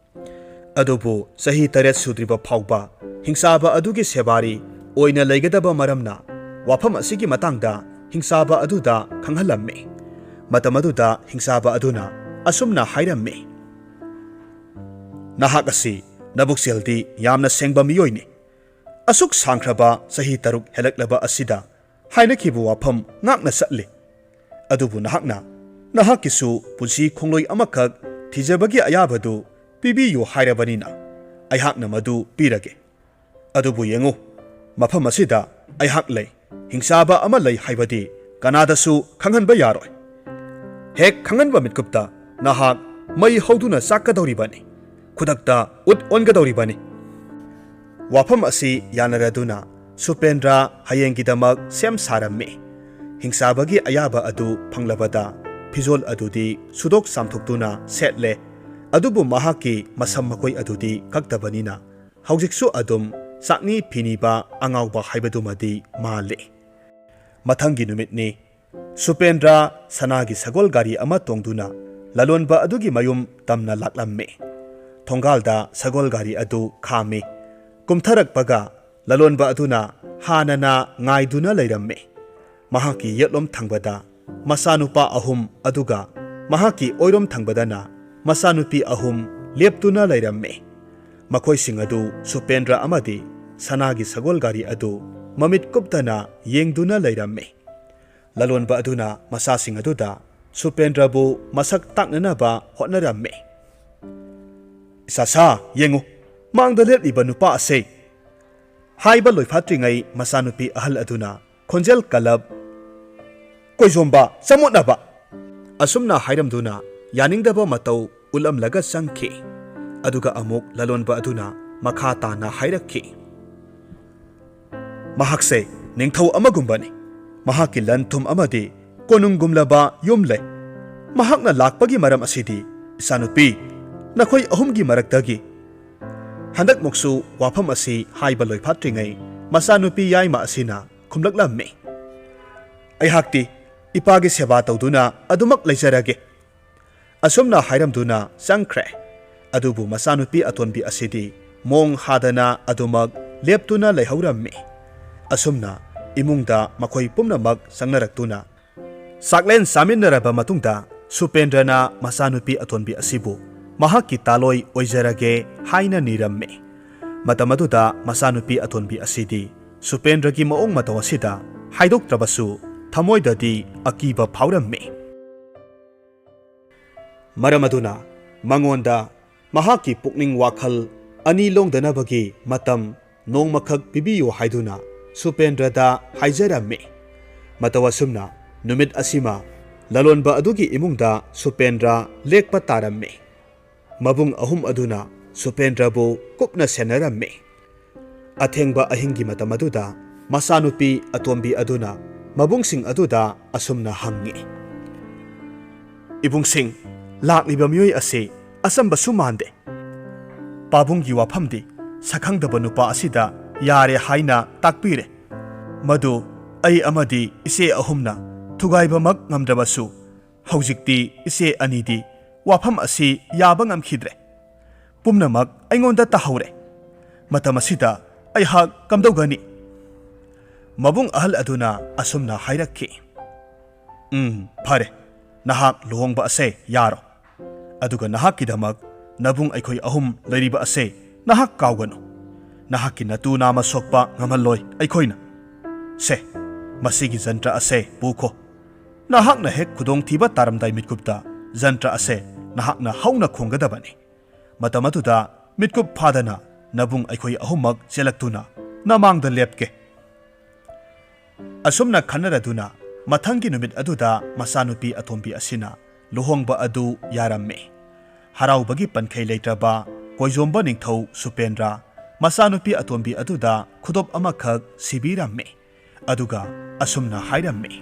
ꯑꯗꯨꯕꯨ ꯆꯍꯤ ꯇꯔꯦꯠ ꯁꯨꯗ꯭ꯔꯤꯕ ꯐꯥꯎꯕ ꯍꯤꯡꯆꯥꯕ ꯑꯗꯨꯒꯤ ꯁꯦꯕꯥꯔꯤ ꯑꯣꯏꯅ ꯂꯩꯒꯗꯕ ꯃꯔꯝꯅ ꯋꯥꯐꯝ ꯑꯁꯤꯒꯤ ꯃꯇꯥꯡꯗ ꯍꯤꯡꯆꯥꯕ ꯑꯗꯨꯗ ꯈꯪꯍꯜꯂꯝꯃꯤ꯫ ꯃꯇꯝ ꯑꯗꯨꯗ ꯍꯤꯡꯆꯥꯕ ꯑꯗꯨꯅ ꯑꯁꯨꯝꯅ ꯍꯥꯏꯔꯝꯃꯤ, "ꯅꯍꯥꯛ ꯑꯁꯤ ꯅꯕꯨꯛꯆꯦꯜꯗꯤ ꯌꯥꯝꯅ ꯁꯦꯡꯕ ꯃꯤꯑꯣꯏꯅꯤ꯫ ꯑꯁꯨꯛ ꯁꯥꯡꯈ꯭ꯔꯕ ꯆꯍꯤ ꯇꯔꯨꯛ ꯍꯦꯜꯂꯛꯂꯕ ꯑꯁꯤꯗ ꯍꯥꯏꯅꯈꯤꯕ ꯋꯥꯐꯝ ꯉꯥꯛꯅ ꯆꯠꯂꯤ꯫ ꯑꯗꯨꯕꯨ ꯅꯍꯥꯛꯅ ꯅꯍꯥꯛꯀꯤꯁꯨ ꯄꯨꯟꯁꯤ ꯈꯣꯡꯂꯣꯏ ꯑꯃꯈꯛ ꯊꯤꯖꯕꯒꯤ ꯑꯌꯥꯕꯗꯨ ꯄꯤꯕꯤꯌꯨ ꯍꯥꯏꯔꯕꯅꯤꯅ ꯑꯩꯍꯥꯛꯅ ꯃꯗꯨ ꯄꯤꯔꯒꯦ꯫ ꯑꯗꯨꯕꯨ ꯌꯦꯡꯉꯨ, ꯃꯐꯝ ꯑꯁꯤꯗ ꯑꯩꯍꯥꯛ ꯂꯩ, ꯍꯤꯡꯆꯥꯕ ꯑꯃ ꯂꯩ ꯍꯥꯏꯕꯗꯤ ꯀꯅꯥꯗꯁꯨ ꯈꯪꯍꯟꯕ ꯌꯥꯔꯣꯏ꯫ ꯍꯦꯛ ꯈꯪꯍꯟꯕ ꯃꯤꯠꯀꯨꯞꯇ ꯅꯍꯥꯛ ꯃꯩ ꯍꯧꯗꯨꯅ ꯆꯥꯛꯀꯗꯧꯔꯤꯕꯅꯤ꯫ ꯈꯨꯗꯛꯇ ꯎꯠ ꯑꯣꯟꯒꯗꯧꯔꯤꯕꯅꯤ꯫" ꯋꯥꯐꯝ ꯑꯁꯤ ꯌꯥꯅꯔꯗꯨꯅ ꯁꯨꯄꯦꯟꯗ꯭ꯔ ꯍꯌꯦꯡꯒꯤꯗꯃꯛ ꯁꯦꯝ ꯁꯥꯔꯝꯃꯤ꯫ ꯍꯤꯡꯆꯥꯕꯒꯤ ꯑꯌꯥꯕ ꯑꯗꯨ ꯐꯪꯂꯕꯗ ꯐꯤꯖꯣꯜ ꯑꯗꯨꯗꯤ ꯁꯨꯗꯣꯛ ꯆꯥꯝꯊꯣꯛꯇꯨꯅ ꯁꯦꯠꯂꯦ꯫ ꯑꯗꯨꯕꯨ ꯃꯍꯥꯛꯀꯤ ꯃꯁꯝ ꯃꯈꯣꯏ ꯑꯗꯨꯗꯤ ꯀꯛꯇꯕꯅꯤꯅ ꯍꯧꯖꯤꯛꯁꯨ ꯑꯗꯨꯝ ꯆꯥꯛꯅꯤ ꯐꯤꯅꯤꯕ ꯑꯉꯥꯎꯕ ꯍꯥꯏꯕꯗꯨꯃꯗꯤ ꯃꯥꯜꯂꯤ꯫ ꯃꯊꯪꯒꯤ ꯅꯨꯃꯤꯠꯅꯤ꯫ ꯁꯨꯄꯦꯟꯗ꯭ꯔ ꯁꯅꯥꯒꯤ ꯁꯒꯣꯜ ꯒꯥꯔꯤ ꯑꯃ ꯇꯣꯡꯗꯨꯅ ꯂꯂꯣꯟꯕ ꯑꯗꯨꯒꯤ ꯃꯌꯨꯝ ꯇꯝꯅ ꯂꯥꯛꯂꯝꯃꯤ꯫ ꯊꯣꯡꯒꯥꯜꯗ ꯁꯒꯣꯜ ꯒꯥꯔꯤ ꯑꯗꯨ ꯈꯥꯝꯃꯤ꯫ ꯀꯨꯝꯊꯔꯛꯄꯒ ꯂꯂꯣꯟꯕ ꯑꯗꯨꯅ ꯍꯥꯟꯅꯅ ꯉꯥꯏꯗꯨꯅ ꯂꯩꯔꯝꯃꯤ꯫ ꯃꯍꯥꯛꯀꯤ ꯌꯦꯠꯂꯣꯝ ꯊꯪꯕꯗ ꯃꯆꯥꯅꯨꯄꯥ ꯑꯍꯨꯝ, ꯑꯗꯨꯒ ꯃꯍꯥꯛꯀꯤ ꯑꯣꯏꯔꯣꯝ ꯊꯪꯕꯗꯅ ꯃꯆꯥꯅꯨꯄꯤ ꯑꯍꯨꯝ ꯂꯦꯞꯇꯨꯅ ꯂꯩꯔꯝꯃꯤ꯫ ꯃꯈꯣꯏꯁꯤꯡ ꯑꯗꯨ ꯁꯨꯄꯦꯟꯗ꯭ꯔ ꯑꯃꯗꯤ ꯁꯅꯥꯒꯤ ꯁꯒꯣꯜ ꯒꯥꯔꯤ ꯑꯗꯨ ꯃꯃꯤꯠ ꯀꯨꯞꯇꯅ ꯌꯦꯡꯗꯨꯅ ꯂꯩꯔꯝꯃꯤ꯫ ꯂꯂꯣꯟꯕ ꯑꯗꯨꯅ ꯃꯆꯥꯁꯤꯡ ꯑꯗꯨꯗ ꯁꯨꯄꯦꯟꯗ꯭ꯔꯕꯨ ꯃꯁꯛ ꯇꯥꯛꯅꯅꯕ ꯍꯣꯠꯅꯔꯝꯃꯤ꯫ "ꯏꯁꯥꯁꯥ, ꯌꯦꯡꯉꯨ, ꯃꯥꯡꯗ ꯂꯦꯞꯂꯤꯕ ꯅꯨꯄꯥ ꯑꯁꯦ!" ꯍꯥꯏꯕ ꯂꯣꯏꯐꯥꯠꯇ꯭ꯔꯤꯉꯩ ꯃꯆꯥꯅꯨꯄꯤ ꯑꯍꯜ ꯑꯗꯨꯅ ꯈꯣꯟꯖꯦꯜ ꯀꯜꯂꯞ, "ꯀꯣꯏꯖꯣꯝꯕ, ꯆꯃꯣꯠꯅꯕ!" ꯑꯁꯨꯝꯅ ꯍꯥꯏꯔꯝꯗꯨꯅ ꯌꯥꯅꯤꯡꯗꯕ ꯃꯇꯧ ꯎꯠꯂꯝꯂꯒ ꯆꯪꯈꯤ꯫ ꯑꯗꯨꯒ ꯑꯃꯨꯛ ꯂꯂꯣꯟꯕ ꯑꯗꯨꯅ ꯃꯈꯥ ꯇꯥꯅ ꯍꯥꯏꯔꯛꯈꯤ, "ꯃꯍꯥꯛꯁꯦ ꯅꯤꯡꯊꯧ ꯑꯃꯒꯨꯝꯕꯅꯤ꯫ ꯃꯍꯥꯛꯀꯤ ꯂꯟ ꯊꯨꯝ ꯑꯃꯗꯤ ꯀꯣꯅꯨꯡꯒꯨꯝꯂꯕ ꯌꯨꯝ ꯂꯩ꯫ ꯃꯍꯥꯛꯅ ꯂꯥꯛꯄꯒꯤ ꯃꯔꯝ ꯑꯁꯤꯗꯤ, ꯏꯆꯥꯅꯨꯄꯤ, ꯅꯈꯣꯏ ꯑꯍꯨꯝꯒꯤ ꯃꯔꯛꯇꯒꯤ"꯫ ꯍꯟꯗꯛꯃꯨꯛꯁꯨ ꯋꯥꯐꯝ ꯑꯁꯤ ꯍꯥꯏꯕ ꯂꯣꯏꯐꯥꯠꯇ꯭ꯔꯤꯉꯩ ꯃꯆꯥꯅꯨꯄꯤ ꯌꯥꯏꯃ ꯑꯁꯤꯅ ꯈꯨꯝꯂꯛꯂꯝꯃꯤ, "ꯑꯩꯍꯥꯛꯇꯤ ꯏꯄꯥꯒꯤ ꯁꯦꯕꯥ ꯇꯧꯗꯨꯅ ꯑꯗꯨꯃꯛ ꯂꯩꯖꯔꯒꯦ"꯫ ꯑꯁꯨꯝꯅ ꯍꯥꯏꯔꯝꯗꯨꯅ ꯆꯪꯈ꯭ꯔꯦ꯫ ꯑꯗꯨꯕꯨ ꯃꯆꯥꯅꯨꯄꯤ ꯑꯇꯣꯟꯕꯤ ꯑꯁꯤꯗꯤ ꯃꯣꯡ ꯍꯥꯗꯅ ꯑꯗꯨꯃꯛ ꯂꯦꯞꯇꯨꯅ ꯂꯩꯍꯧꯔꯝꯃꯤ꯫ ꯑꯁꯨꯝꯅ ꯏꯃꯨꯡꯗ ꯃꯈꯣꯏ ꯄꯨꯝꯅꯃꯛ ꯆꯪꯅꯔꯛꯇꯨꯅ ꯆꯥꯛꯂꯦꯟ ꯆꯥꯃꯤꯟꯅꯔꯕ ꯃꯇꯨꯡꯗ, ꯁꯨꯄꯦꯟꯗ꯭ꯔꯅ ꯃꯆꯥꯅꯨꯄꯤ ꯑꯇꯣꯟꯕꯤ ꯑꯁꯤꯕꯨ ꯃꯍꯥꯛꯀꯤ ꯇꯥꯂꯣꯏ ꯑꯣꯏꯖꯔꯒꯦ ꯍꯥꯏꯅ ꯅꯤꯔꯝꯃꯤ꯫ ꯃꯇꯝ ꯑꯗꯨꯗ ꯃꯆꯥꯅꯨꯄꯤ ꯑꯇꯣꯟꯕꯤ ꯑꯁꯤꯗꯤ ꯁꯨꯄꯦꯟꯗ꯭ꯔꯒꯤ ꯃꯑꯣꯡ ꯃꯇꯧ ꯑꯁꯤꯗ ꯍꯥꯏꯗꯣꯛꯇ꯭ꯔꯕꯁꯨ, ꯊꯃꯣꯏꯗꯗꯤ ꯑꯀꯤꯕ ꯐꯥꯎꯔꯝꯃꯤ꯫ ꯃꯔꯝ ꯑꯗꯨꯅ ꯃꯉꯣꯟꯗ ꯃꯍꯥꯛꯀꯤ ꯄꯨꯛꯅꯤꯡ ꯋꯥꯈꯜ ꯑꯅꯤ ꯂꯣꯡꯗꯅꯕꯒꯤ ꯃꯇꯝ ꯅꯣꯡꯃꯈꯛ ꯄꯤꯕꯤꯌꯨ ꯍꯥꯏꯗꯨꯅ ꯁꯨꯄꯦꯟꯗ꯭ꯔꯗ ꯍꯥꯏꯖꯔꯝꯃꯤ꯫ ꯃꯇꯧ ꯑꯁꯨꯝꯅ ꯅꯨꯃꯤꯠ ꯑꯁꯤꯃ ꯂꯂꯣꯟꯕ ꯑꯗꯨꯒꯤ ꯏꯃꯨꯡꯗ ꯁꯨꯄꯦꯟꯗ꯭ꯔ ꯂꯦꯛꯄ ꯇꯥꯔꯝꯃꯤ꯫ ꯃꯕꯨꯡ ꯑꯍꯨꯝ ꯑꯗꯨꯅ ꯁꯨꯄꯦꯟꯗ꯭ꯔꯕꯨ ꯀꯨꯞꯅ ꯁꯦꯟꯅꯔꯝꯃꯤ꯫ ꯑꯊꯦꯡꯕ ꯑꯍꯤꯡꯒꯤ ꯃꯇꯝ ꯑꯗꯨꯗ ꯃꯆꯥꯅꯨꯄꯤ ꯑꯇꯣꯝꯕꯤ ꯑꯗꯨꯅ ꯃꯕꯨꯡꯁꯤꯡ ꯑꯗꯨꯗ ꯑꯁꯨꯝꯅ ꯍꯪꯉꯤ, "ꯏꯕꯨꯡꯁꯤꯡ, ꯂꯥꯛꯂꯤꯕ ꯃꯤꯑꯣꯏ ꯑꯁꯤ ꯑꯆꯝꯕꯁꯨ ꯃꯥꯟꯗꯦ꯫ ꯄꯥꯕꯨꯡꯒꯤ ꯋꯥꯐꯝꯗꯤ ꯁꯛꯈꯪꯗꯕ ꯅꯨꯄꯥ ꯑꯁꯤꯗ ꯌꯥꯔꯦ ꯍꯥꯏꯅ ꯇꯥꯛꯄꯤꯔꯦ꯫ ꯃꯗꯨ ꯑꯩ ꯑꯃꯗꯤ ꯏꯆꯦ ꯑꯍꯨꯝꯅ ꯊꯨꯒꯥꯏꯕꯃꯛ ꯉꯝꯗ꯭ꯔꯕꯁꯨ, ꯍꯧꯖꯤꯛꯇꯤ ꯏꯆꯦ ꯑꯅꯤꯗꯤ ꯋꯥꯐꯝ ꯑꯁꯤ ꯌꯥꯕ ꯉꯝꯈꯤꯗ꯭ꯔꯦ꯫ ꯄꯨꯝꯅꯃꯛ ꯑꯩꯉꯣꯟꯗ ꯇꯥꯍꯧꯔꯦ꯫ ꯃꯇꯝ ꯑꯁꯤꯗ ꯑꯩꯍꯥꯛ ꯀꯝꯗꯧꯒꯅꯤ?" ꯃꯕꯨꯡ ꯑꯍꯜ ꯑꯗꯨꯅ ꯑꯁꯨꯝꯅ ꯍꯥꯏꯔꯛꯈꯤ, "ꯎꯝ, ꯐꯔꯦ, ꯅꯍꯥꯛ ꯂꯨꯍꯣꯡꯕ ꯑꯁꯦ ꯌꯥꯔꯣ꯫ ꯑꯗꯨꯒ ꯅꯍꯥꯛꯀꯤꯗꯃꯛ ꯅꯕꯨꯡ ꯑꯩꯈꯣꯏ ꯑꯍꯨꯝ ꯂꯩꯔꯤꯕ ꯑꯁꯦ ꯅꯍꯥꯛ ꯀꯥꯎꯒꯅꯨ꯫ ꯅꯍꯥꯛꯀꯤ ꯅꯇꯨ ꯅꯥꯝꯃ ꯁꯣꯛꯄ ꯉꯝꯍꯜꯂꯣꯏ ꯑꯩꯈꯣꯏꯅ꯫ ꯁꯦ, ꯃꯁꯤꯒꯤ ꯖꯟꯇ꯭ꯔ ꯑꯁꯦ ꯄꯨꯈꯣ꯫ ꯅꯍꯥꯛꯅ ꯍꯦꯛ ꯈꯨꯗꯣꯡꯊꯤꯕ ꯇꯥꯔꯝꯗꯥꯏ ꯃꯤꯠꯀꯨꯞꯇ ꯖꯟꯇ꯭ꯔ ꯑꯁꯦ ꯅꯍꯥꯛꯅ ꯍꯧꯅ ꯈꯣꯡꯒꯗꯕꯅꯤ꯫ ꯃꯇꯝ ꯑꯗꯨꯗ ꯃꯤꯠꯀꯨꯞ ꯐꯥꯗꯅ ꯅꯕꯨꯡ ꯑꯩꯈꯣꯏ ꯑꯍꯨꯝꯃꯛ ꯆꯦꯜꯂꯛꯇꯨꯅ ꯅꯃꯥꯡꯗ ꯂꯦꯞꯀꯦ꯫ ꯑꯁꯨꯝꯅ ꯈꯟꯅꯔꯗꯨꯅ ꯃꯊꯪꯒꯤ ꯅꯨꯃꯤꯠ ꯑꯗꯨꯗ ꯃꯆꯥꯅꯨꯄꯤ ꯑꯇꯣꯝꯕꯤ ꯑꯁꯤꯅ ꯂꯨꯍꯣꯡꯕ ꯑꯗꯨ ꯌꯥꯔꯝꯃꯤ꯫ ꯍꯔꯥꯎꯕꯒꯤ ꯄꯟꯈꯩ ꯂꯩꯇ꯭ꯔꯕ ꯀꯣꯏꯖꯣꯝꯕ ꯅꯤꯡꯊꯧ ꯁꯨꯄꯦꯟꯗ꯭ꯔ ꯃꯆꯥꯅꯨꯄꯤ ꯑꯇꯣꯝꯕꯤ ꯑꯗꯨꯗ ꯈꯨꯗꯣꯞ ꯑꯃꯈꯛ ꯁꯤꯕꯤꯔꯝꯃꯤ꯫ ꯑꯗꯨꯒ ꯑꯁꯨꯝꯅ ꯍꯥꯏꯔꯝꯃꯤ,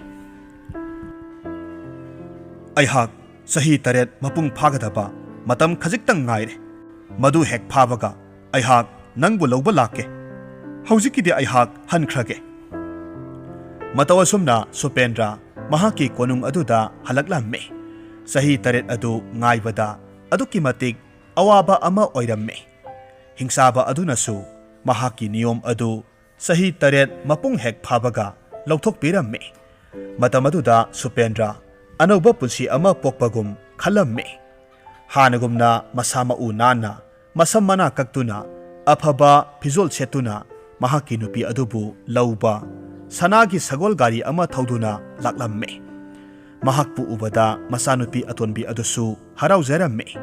"ꯑꯩꯍꯥꯛ ꯆꯍꯤ ꯇꯔꯦꯠ ꯃꯄꯨꯡ ꯐꯥꯒꯗꯕ ꯃꯇꯝ ꯈꯖꯤꯛꯇꯪ ꯉꯥꯏꯔꯦ꯫ ꯃꯗꯨ ꯍꯦꯛ ꯐꯥꯕꯒ ꯑꯩꯍꯥꯛ ꯅꯪꯕꯨ ꯂꯧꯕ ꯂꯥꯛꯀꯦ꯫ ꯍꯧꯖꯤꯛꯀꯤꯗꯤ ꯑꯩꯍꯥꯛ ꯍꯟꯈ꯭ꯔꯒꯦ꯫" ꯃꯇꯧ ꯑꯁꯨꯝꯅ ꯁꯨꯄꯦꯟꯗ꯭ꯔ ꯃꯍꯥꯛꯀꯤ ꯀꯣꯅꯨꯡ ꯑꯗꯨꯗ ꯍꯜꯂꯛꯂꯝꯃꯤ꯫ ꯆꯍꯤ ꯇꯔꯦꯠ ꯑꯗꯨ ꯉꯥꯏꯕꯗ ꯑꯗꯨꯛꯀꯤ ꯃꯇꯤꯛ ꯑꯋꯥꯕ ꯑꯃ ꯑꯣꯏꯔꯝꯃꯤ꯫ ꯍꯤꯡꯆꯥꯕ ꯑꯗꯨꯅꯁꯨ ꯃꯍꯥꯛꯀꯤ ꯅꯤꯌꯣꯝ ꯑꯗꯨ ꯆꯍꯤ ꯇꯔꯦꯠ ꯃꯄꯨꯡ ꯍꯦꯛ ꯐꯥꯕꯒ ꯂꯧꯊꯣꯛꯄꯤꯔꯝꯃꯤ꯫ ꯃꯇꯝ ꯑꯗꯨꯗ ꯁꯨꯄꯦꯟꯗ꯭ꯔ ꯑꯅꯧꯕ ꯄꯨꯟꯁꯤ ꯑꯃ ꯄꯣꯛꯄꯒꯨꯝ ꯈꯜꯂꯝꯃꯤ꯫ ꯍꯥꯟꯅꯒꯨꯝꯅ ꯃꯁꯥ ꯃꯎ ꯅꯥꯟꯅ, ꯃꯁꯝ ꯃꯅꯥ ꯀꯛꯇꯨꯅ, ꯑꯐꯕ ꯐꯤꯖꯣꯜ ꯁꯦꯠꯇꯨꯅ ꯃꯍꯥꯛꯀꯤ ꯅꯨꯄꯤ ꯑꯗꯨꯕꯨ ꯂꯧꯕ ꯁꯅꯥꯒꯤ ꯁꯒꯣꯜ ꯒꯥꯔꯤ ꯑꯃ ꯊꯧꯗꯨꯅ ꯂꯥꯛꯂꯝꯃꯤ꯫ ꯃꯍꯥꯛꯄꯨ ꯎꯕꯗ ꯃꯆꯥꯅꯨꯄꯤ ꯑꯇꯣꯟꯕꯤ ꯑꯗꯨꯁꯨ ꯍꯔꯥꯎꯖꯔꯝꯃꯤ꯫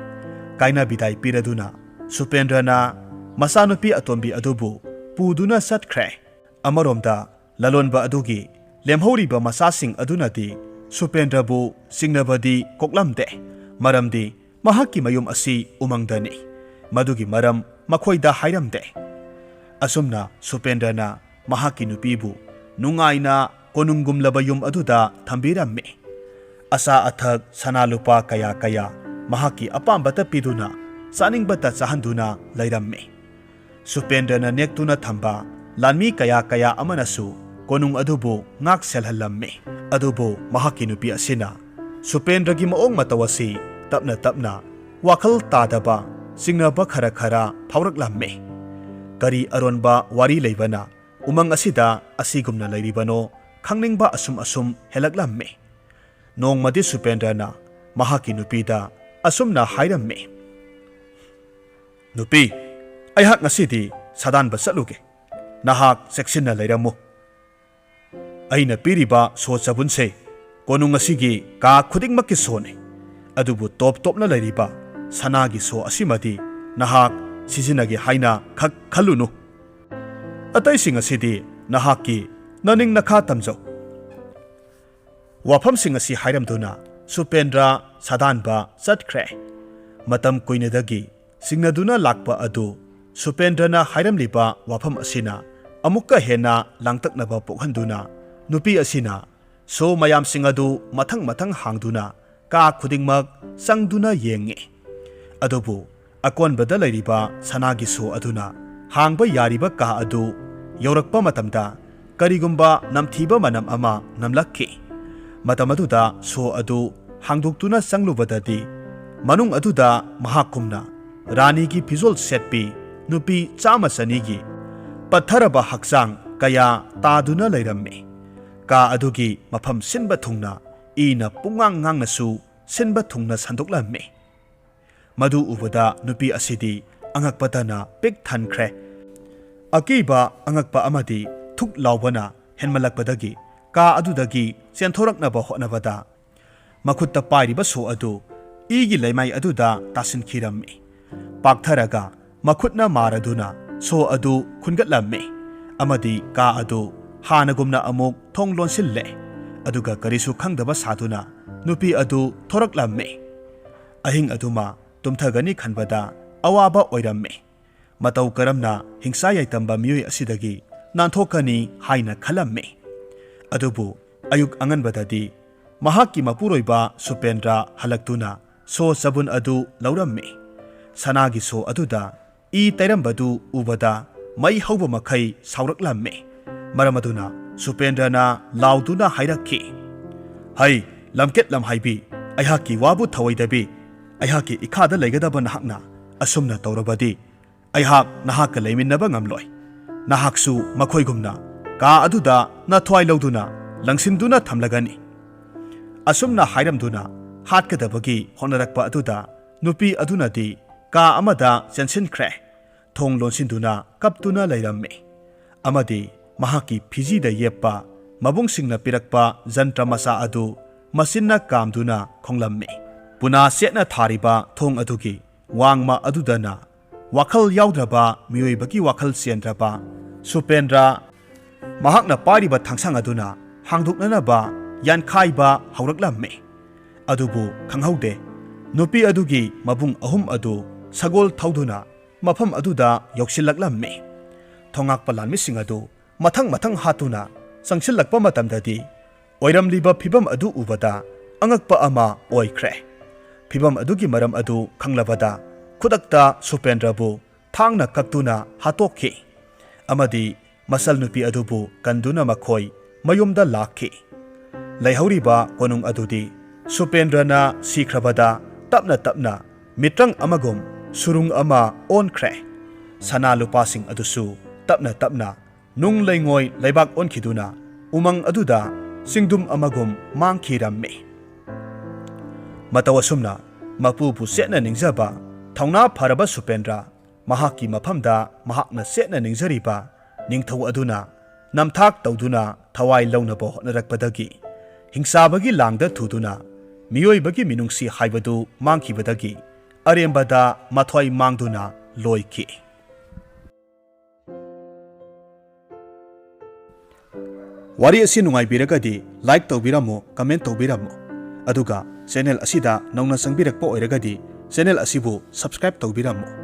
ꯀꯥꯏꯅ ꯕꯤꯗꯥꯏ ꯄꯤꯔꯗꯨꯅ ꯁꯨꯄꯦꯟꯗ꯭ꯔꯅ ꯃꯆꯥꯅꯨꯄꯤ ꯑꯇꯣꯟꯕꯤ ꯑꯗꯨꯕꯨ ꯄꯨꯗꯨꯅ ꯆꯠꯈ꯭ꯔꯦ꯫ ꯑꯃꯔꯣꯝꯗ ꯂꯂꯣꯟꯕ ꯑꯗꯨꯒꯤ ꯂꯦꯝꯍꯧꯔꯤꯕ ꯃꯆꯥꯁꯤꯡ ꯑꯗꯨꯅꯗꯤ ꯁꯨꯄꯦꯟꯗ꯭ꯔꯕꯨ ꯆꯤꯡꯅꯕꯗꯤ ꯀꯣꯛꯂꯝꯗꯦ, ꯃꯔꯝꯗꯤ ꯃꯍꯥꯛꯀꯤ ꯃꯌꯨꯝ ꯑꯁꯤ ꯎꯃꯪꯗꯅꯤ꯫ ꯃꯗꯨꯒꯤ ꯃꯔꯝ ꯃꯈꯣꯏꯗ ꯍꯥꯏꯔꯝꯗꯦ꯫ ꯑꯁꯨꯝꯅ ꯁꯨꯄꯦꯟꯗ꯭ꯔꯅ ꯃꯍꯥꯛꯀꯤ ꯅꯨꯄꯤꯕꯨ ꯅꯨꯡꯉꯥꯏꯅ ꯀꯣꯅꯨꯡꯒꯨꯝꯂꯕ ꯌꯨꯝ ꯑꯗꯨꯗ ꯊꯝꯕꯤꯔꯝꯃꯤ꯫ ꯑꯆꯥ ꯑꯊꯛ, ꯁꯅꯥ ꯂꯨꯄꯥ ꯀꯌꯥ ꯀꯌꯥ ꯃꯍꯥꯛꯀꯤ ꯑꯄꯥꯝꯕꯇ ꯄꯤꯗꯨꯅ, ꯆꯥꯅꯤꯡꯕꯇ ꯆꯥꯍꯟꯗꯨꯅ ꯂꯩꯔꯝꯃꯤ꯫ ꯁꯨꯄꯦꯟꯗ꯭ꯔꯅ ꯅꯦꯛꯇꯨꯅ ꯊꯝꯕ ꯂꯥꯟꯃꯤ ꯀꯌꯥ ꯀꯌꯥ ꯑꯃꯅꯁꯨ ꯀꯣꯅꯨꯡ ꯑꯗꯨꯕꯨ ꯉꯥꯛ ꯁꯦꯜꯍꯜꯂꯝꯃꯤ꯫ ꯑꯗꯨꯕꯨ ꯃꯍꯥꯛꯀꯤ ꯅꯨꯄꯤ ꯑꯁꯤꯅ ꯁꯨꯄꯦꯟꯗ꯭ꯔꯒꯤ ꯃꯑꯣꯡ ꯃꯇꯧ ꯑꯁꯤ ꯇꯞꯅ ꯇꯞꯅ ꯋꯥꯈꯜ ꯇꯥꯗꯕ, ꯆꯤꯡꯅꯕ ꯈꯔ ꯈꯔ ꯐꯥꯎꯔꯛꯂꯝꯃꯤ꯫ ꯀꯔꯤ ꯑꯔꯣꯟꯕ ꯋꯥꯔꯤ ꯂꯩꯕꯅ ꯎꯃꯪ ꯑꯁꯤꯗ ꯑꯁꯤꯒꯨꯝꯅ ꯂꯩꯔꯤꯕꯅꯣ ꯈꯪꯅꯤꯡꯕ ꯑꯁꯨꯝ ꯑꯁꯨꯝ ꯍꯦꯜꯂꯛꯂꯝꯃꯤ꯫ ꯅꯣꯡꯃꯗꯤ ꯁꯨꯄꯦꯟꯗ꯭ꯔꯅ ꯃꯍꯥꯛꯀꯤ ꯅꯨꯄꯤꯗ ꯑꯁꯨꯝꯅ ꯍꯥꯏꯔꯝꯃꯤ, "ꯅꯨꯄꯤ, ꯑꯩꯍꯥꯛ ꯉꯁꯤꯗꯤ ꯁꯥꯗꯥꯟꯕ ꯆꯠꯂꯨꯒꯦ꯫ ꯅꯍꯥꯛ ꯆꯦꯛꯁꯤꯟꯅ ꯂꯩꯔꯝꯃꯨ꯫ ꯑꯩꯅ ꯄꯤꯔꯤꯕ ꯁꯣ ꯆꯕꯨꯟꯁꯦ ꯀꯣꯅꯨꯡ ꯑꯁꯤꯒꯤ ꯀꯥ ꯈꯨꯗꯤꯡꯃꯛꯀꯤ ꯁꯣꯅꯤ꯫ ꯑꯗꯨꯕꯨ ꯇꯣꯞ ꯇꯣꯞꯅ ꯂꯩꯔꯤꯕ ꯁꯅꯥꯒꯤ ꯁꯣ ꯑꯁꯤꯃꯗꯤ ꯅꯍꯥꯛ ꯁꯤꯖꯤꯟꯅꯒꯦ ꯍꯥꯏꯅ ꯈꯛ ꯈꯜꯂꯨꯅꯨ꯫ ꯑꯇꯩꯁꯤꯡ ꯑꯁꯤꯗꯤ ꯅꯍꯥꯛꯀꯤ ꯅꯅꯤꯡ ꯅꯈꯥ ꯇꯝꯖꯧ꯫ ꯋꯥꯐꯝꯁꯤꯡ ꯑꯁꯤ ꯍꯥꯏꯔꯝꯗꯨꯅ ꯁꯨꯄꯦꯟꯗ꯭ꯔ ꯁꯥꯗꯥꯟꯕ ꯆꯠꯈ꯭ꯔꯦ꯫ ꯃꯇꯝ ꯀꯨꯏꯅꯗꯒꯤ ꯆꯤꯡꯅꯗꯨꯅ ꯂꯥꯛꯄ ꯑꯗꯨ ꯁꯨꯄꯦꯟꯗ꯭ꯔꯅ ꯍꯥꯏꯔꯝꯂꯤꯕ ꯋꯥꯐꯝ ꯑꯁꯤꯅ ꯑꯃꯨꯛꯀ ꯍꯦꯟꯅ ꯂꯥꯡꯇꯛꯅꯕ ꯄꯣꯛꯍꯟꯗꯨꯅ ꯅꯨꯄꯤ ꯑꯁꯤꯅ ꯁꯣ ꯃꯌꯥꯝꯁꯤꯡ ꯑꯗꯨ ꯃꯊꯪ ꯃꯊꯪ ꯍꯥꯡꯗꯨꯅ ꯀꯥ ꯈꯨꯗꯤꯡꯃꯛ ꯆꯪꯗꯨꯅ ꯌꯦꯡꯉꯤ꯫ ꯑꯗꯨꯕꯨ ꯑꯀꯣꯟꯕꯗ ꯂꯩꯔꯤꯕ ꯁꯅꯥꯒꯤ ꯁꯣ ꯑꯗꯨꯅ ꯍꯥꯡꯕ ꯌꯥꯔꯤꯕ ꯀꯥ ꯑꯗꯨ ꯌꯧꯔꯛꯄ ꯃꯇꯝꯗ ꯀꯔꯤꯒꯨꯝꯕ ꯅꯝꯊꯤꯕ ꯃꯅꯝ ꯑꯃ ꯅꯝꯂꯛꯈꯤ꯫ ꯃꯇꯝ ꯑꯗꯨꯗ ꯁꯣ ꯑꯗꯨ ꯍꯥꯡꯗꯣꯛꯇꯨꯅ ꯆꯪꯂꯨꯕꯗꯗꯤ ꯃꯅꯨꯡ ꯑꯗꯨꯗ ꯃꯍꯥꯛꯀꯨꯝꯅ ꯔꯥꯅꯤꯒꯤ ꯐꯤꯖꯣꯜ ꯁꯦꯠꯄꯤ ꯅꯨꯄꯤ ꯆꯥꯝꯃ ꯆꯅꯤꯒꯤ ꯄꯠꯊꯔꯕ ꯍꯛꯆꯥꯡ ꯀꯌꯥ ꯇꯥꯗꯨꯅ ꯂꯩꯔꯝꯃꯤ꯫ ꯀꯥ ꯑꯗꯨꯒꯤ ꯃꯐꯝ ꯁꯤꯟꯕ ꯊꯨꯡꯅ ꯏꯅ ꯄꯨꯡꯉꯥꯡ ꯉꯥꯡꯅꯁꯨ ꯁꯤꯟꯕ ꯊꯨꯡꯅ ꯁꯟꯗꯣꯛꯂꯝꯃꯤ꯫ ꯃꯗꯨ ꯎꯕꯗ ꯅꯨꯄꯤ ꯑꯁꯤꯗꯤ ꯑꯉꯛꯄꯇꯅ ꯄꯤꯛ ꯊꯟꯈ꯭ꯔꯦ꯫ ꯑꯀꯤꯕ, ꯑꯉꯛꯄ ꯑꯃꯗꯤ ꯊꯨꯛ ꯂꯥꯎꯕꯅ ꯍꯦꯟꯃꯜꯂꯛꯄꯗꯒꯤ ꯀꯥ ꯑꯗꯨꯗꯒꯤ ꯆꯦꯟꯊꯣꯔꯛꯅꯕ ꯍꯣꯠꯅꯕꯗ ꯃꯈꯨꯠꯇ ꯄꯥꯏꯔꯤꯕ ꯁꯣ ꯑꯗꯨ ꯏꯒꯤ ꯂꯩꯃꯥꯏ ꯑꯗꯨꯗ ꯇꯥꯁꯤꯟꯈꯤꯔꯝꯃꯤ꯫ ꯄꯥꯛꯊꯔꯒ ꯃꯈꯨꯠꯅ ꯃꯥꯔꯗꯨꯅ ꯁꯣ ꯑꯗꯨ ꯈꯨꯟꯒꯠꯂꯝꯃꯤ ꯑꯃꯗꯤ ꯀꯥ ꯑꯗꯨ ꯍꯥꯟꯅꯒꯨꯝꯅ ꯑꯃꯨꯛ ꯊꯣꯡ ꯂꯣꯟꯁꯤꯜꯂꯦ꯫ ꯑꯗꯨꯒ ꯀꯔꯤꯁꯨ ꯈꯪꯗꯕ ꯁꯥꯗꯨꯅ ꯅꯨꯄꯤ ꯑꯗꯨ ꯊꯣꯔꯛꯂꯝꯃꯤ꯫ ꯑꯍꯤꯡ ꯑꯗꯨꯃ ꯇꯨꯝꯊꯒꯅꯤ ꯈꯟꯕꯗ ꯑꯋꯥꯕ ꯑꯣꯏꯔꯝꯃꯤ꯫ ꯃꯇꯧ ꯀꯔꯝꯅ ꯍꯤꯡꯁꯥ ꯌꯥꯏꯇꯝꯕ ꯃꯤꯑꯣꯏ ꯑꯁꯤꯗꯒꯤ ꯅꯥꯟꯊꯣꯛꯀꯅꯤ ꯍꯥꯏꯅ ꯈꯜꯂꯝꯃꯤ꯫ ꯑꯗꯨꯕꯨ ꯑꯌꯨꯛ ꯑꯉꯟꯕꯗꯗꯤ ꯃꯍꯥꯛꯀꯤ ꯃꯄꯨꯔꯣꯏꯕ ꯁꯨꯄꯦꯟꯗ꯭ꯔ ꯍꯜꯂꯛꯇꯨꯅ ꯁꯣ ꯆꯕꯨꯟ ꯑꯗꯨ ꯂꯧꯔꯝꯃꯤ꯫ ꯁꯅꯥꯒꯤ ꯁꯣ ꯑꯗꯨꯗ ꯏ ꯇꯩꯔꯝꯕꯗꯨ ꯎꯕꯗ ꯃꯩ ꯍꯧꯕ ꯃꯈꯩ ꯁꯥꯎꯔꯛꯂꯝꯃꯤ꯫ ꯃꯔꯝ ꯑꯗꯨꯅ ꯁꯨꯄꯦꯟꯗ꯭ꯔꯅ ꯂꯥꯎꯗꯨꯅ ꯍꯥꯏꯔꯛꯈꯤ, "ꯍꯩ, ꯂꯝꯀꯦꯠ ꯂꯝꯍꯥꯏꯕꯤ, ꯑꯩꯍꯥꯛꯀꯤ ꯋꯥꯕꯨ ꯊꯧꯑꯣꯏꯗꯕꯤ, ꯑꯩꯍꯥꯛꯀꯤ ꯏꯈꯥꯗ ꯂꯩꯒꯗꯕ ꯅꯍꯥꯛꯅ ꯑꯁꯨꯝꯅ ꯇꯧꯔꯕꯗꯤ ꯑꯩꯍꯥꯛ ꯅꯍꯥꯛꯀ ꯂꯩꯃꯤꯟꯅꯕ ꯉꯝꯂꯣꯏ꯫ ꯅꯍꯥꯛꯁꯨ ꯃꯈꯣꯏꯒꯨꯝꯅ ꯀꯥ ꯑꯗꯨꯗ ꯅꯊ꯭ꯋꯥꯏ ꯂꯧꯗꯨꯅ ꯂꯪꯁꯤꯟꯗꯨꯅ ꯊꯝꯂꯒꯅꯤ"꯫ ꯑꯁꯨꯝꯅ ꯍꯥꯏꯔꯝꯗꯨꯅ ꯍꯥꯠꯀꯗꯕꯒꯤ ꯍꯣꯠꯅꯔꯛꯄ ꯑꯗꯨꯗ ꯅꯨꯄꯤ ꯑꯗꯨꯅꯗꯤ ꯀꯥ ꯑꯃꯗ ꯆꯦꯟꯁꯤꯟꯈ꯭ꯔꯦ꯫ ꯊꯣꯡ ꯂꯣꯟꯁꯤꯟꯗꯨꯅ ꯀꯞꯇꯨꯅ ꯂꯩꯔꯝꯃꯤ꯫ ꯑꯃꯗꯤ ꯃꯍꯥꯛꯀꯤ ꯐꯤꯖꯤꯗ ꯌꯦꯞꯄ ꯃꯕꯨꯡꯁꯤꯡꯅ ꯄꯤꯔꯛꯄ ꯖꯟꯇ꯭ꯔ ꯃꯆꯥ ꯑꯗꯨ ꯃꯆꯤꯟꯅ ꯀꯥꯝꯗꯨꯅ ꯈꯣꯡꯂꯝꯃꯤ꯫ ꯄꯨꯅꯥ ꯆꯦꯠꯅ ꯊꯥꯔꯤꯕ ꯊꯣꯡ ꯑꯗꯨꯒꯤ ꯋꯥꯡꯃ ꯑꯗꯨꯗꯅ ꯋꯥꯈꯜ ꯌꯥꯎꯗ꯭ꯔꯕ, ꯃꯤꯑꯣꯏꯕꯒꯤ ꯋꯥꯈꯜ ꯆꯦꯟꯗ꯭ꯔꯕ ꯁꯨꯄꯦꯟꯗ꯭ꯔ ꯃꯍꯥꯛꯅ ꯄꯥꯏꯔꯤꯕ ꯊꯥꯡꯁꯥꯡ ꯑꯗꯨꯅ ꯍꯥꯡꯗꯣꯛꯅꯅꯕ ꯌꯥꯟꯈꯥꯏꯕ ꯍꯧꯔꯛꯂꯝꯃꯤ꯫ ꯑꯗꯨꯕꯨ ꯈꯪꯍꯧꯗꯦ, ꯅꯨꯄꯤ ꯑꯗꯨꯒꯤ ꯃꯕꯨꯡ ꯑꯍꯨꯝ ꯑꯗꯨ ꯁꯒꯣꯜ ꯊꯧꯗꯨꯅ ꯃꯐꯝ ꯑꯗꯨꯗ ꯌꯧꯁꯤꯜꯂꯛꯂꯝꯃꯤ꯫ ꯊꯣꯉꯥꯛꯄ ꯂꯥꯟꯃꯤꯁꯤꯡ ꯑꯗꯨ ꯃꯊꯪ ꯃꯊꯪ ꯍꯥꯠꯇꯨꯅ ꯆꯪꯁꯤꯜꯂꯛꯄ ꯃꯇꯝꯗꯗꯤ, ꯑꯣꯏꯔꯝꯂꯤꯕ ꯐꯤꯚꯝ ꯑꯗꯨ ꯎꯕꯗ ꯑꯉꯛꯄ ꯑꯃ ꯑꯣꯏꯈ꯭ꯔꯦ꯫ ꯐꯤꯚꯝ ꯑꯗꯨꯒꯤ ꯃꯔꯝ ꯑꯗꯨ ꯈꯪꯂꯕꯗ, ꯈꯨꯗꯛꯇ ꯁꯨꯄꯦꯟꯗ꯭ꯔꯕꯨ ꯊꯥꯡꯅ ꯀꯛꯇꯨꯅ ꯍꯥꯠꯇꯣꯛꯈꯤ꯫ ꯑꯃꯗꯤ ꯃꯆꯜ ꯅꯨꯄꯤ ꯑꯗꯨꯕꯨ ꯀꯟꯗꯨꯅ ꯃꯈꯣꯏ ꯃꯌꯨꯝꯗ ꯂꯥꯛꯈꯤ꯫ ꯂꯩꯍꯧꯔꯤꯕ ꯀꯣꯅꯨꯡ ꯑꯗꯨꯗꯤ ꯁꯨꯄꯦꯟꯗ꯭ꯔꯅ ꯁꯤꯈ꯭ꯔꯕꯗ ꯇꯞꯅ ꯇꯞꯅ ꯃꯤꯇ꯭ꯔꯪ ꯑꯃꯒꯨꯝ ꯁꯨꯔꯨꯡ ꯑꯃ ꯑꯣꯟꯈ꯭ꯔꯦ꯫ ꯁꯅꯥ ꯂꯨꯄꯥꯁꯤꯡ ꯑꯗꯨꯁꯨ ꯇꯞꯅ ꯇꯞꯅ ꯅꯨꯡ ꯂꯩꯉꯣꯏ ꯂꯩꯕꯥꯛ ꯑꯣꯟꯈꯤꯗꯨꯅ ꯎꯃꯪ ꯑꯗꯨꯗ ꯆꯤꯡꯗꯨꯝ ꯑꯃꯒꯨꯝ ꯃꯥꯡꯈꯤꯔꯝꯃꯤ꯫ ꯃꯇꯧ ꯑꯁꯨꯝꯅ ꯃꯄꯨꯕꯨ ꯆꯦꯠꯅ ꯅꯤꯡꯖꯕ ꯊꯧꯅꯥ ꯐꯔꯕ ꯁꯨꯄꯦꯟꯗ꯭ꯔ ꯃꯍꯥꯛꯀꯤ ꯃꯐꯝꯗ ꯃꯍꯥꯛꯅ ꯆꯦꯠꯅ ꯅꯤꯡꯖꯔꯤꯕ ꯅꯤꯡꯊꯧ ꯑꯗꯨꯅ ꯅꯝꯊꯥꯛ ꯇꯧꯗꯨꯅ ꯊꯋꯥꯏ ꯂꯧꯅꯕ ꯍꯣꯠꯅꯔꯛꯄꯗꯒꯤ, ꯍꯤꯡꯆꯥꯕꯒꯤ ꯂꯥꯡꯗ ꯊꯨꯗꯨꯅ ꯃꯤꯑꯣꯏꯕꯒꯤ ꯃꯤꯅꯨꯡꯁꯤ ꯍꯥꯏꯕꯗꯨ ꯃꯥꯡꯈꯤꯕꯗꯒꯤ, ꯑꯔꯦꯝꯕꯗ ꯃꯊ꯭ꯋꯥꯏ ꯃꯥꯡꯗꯨꯅ ꯂꯣꯏꯈꯤ꯫ ꯋꯥꯔꯤ ꯑꯁꯤ ꯅꯨꯡꯉꯥꯏꯕꯤꯔꯒꯗꯤ like ꯇꯧꯕꯤꯔꯝꯃꯨ, comment ꯇꯧꯕꯤꯔꯝꯃꯨ, ꯑꯗꯨꯒ channel ꯑꯁꯤꯗ ꯅꯧꯅ ꯆꯪꯕꯤꯔꯛꯄ ꯑꯣꯏꯔꯒꯗꯤ channel ꯑꯁꯤꯕꯨ subscribe ꯇꯧꯕꯤꯔꯝꯃꯨ꯫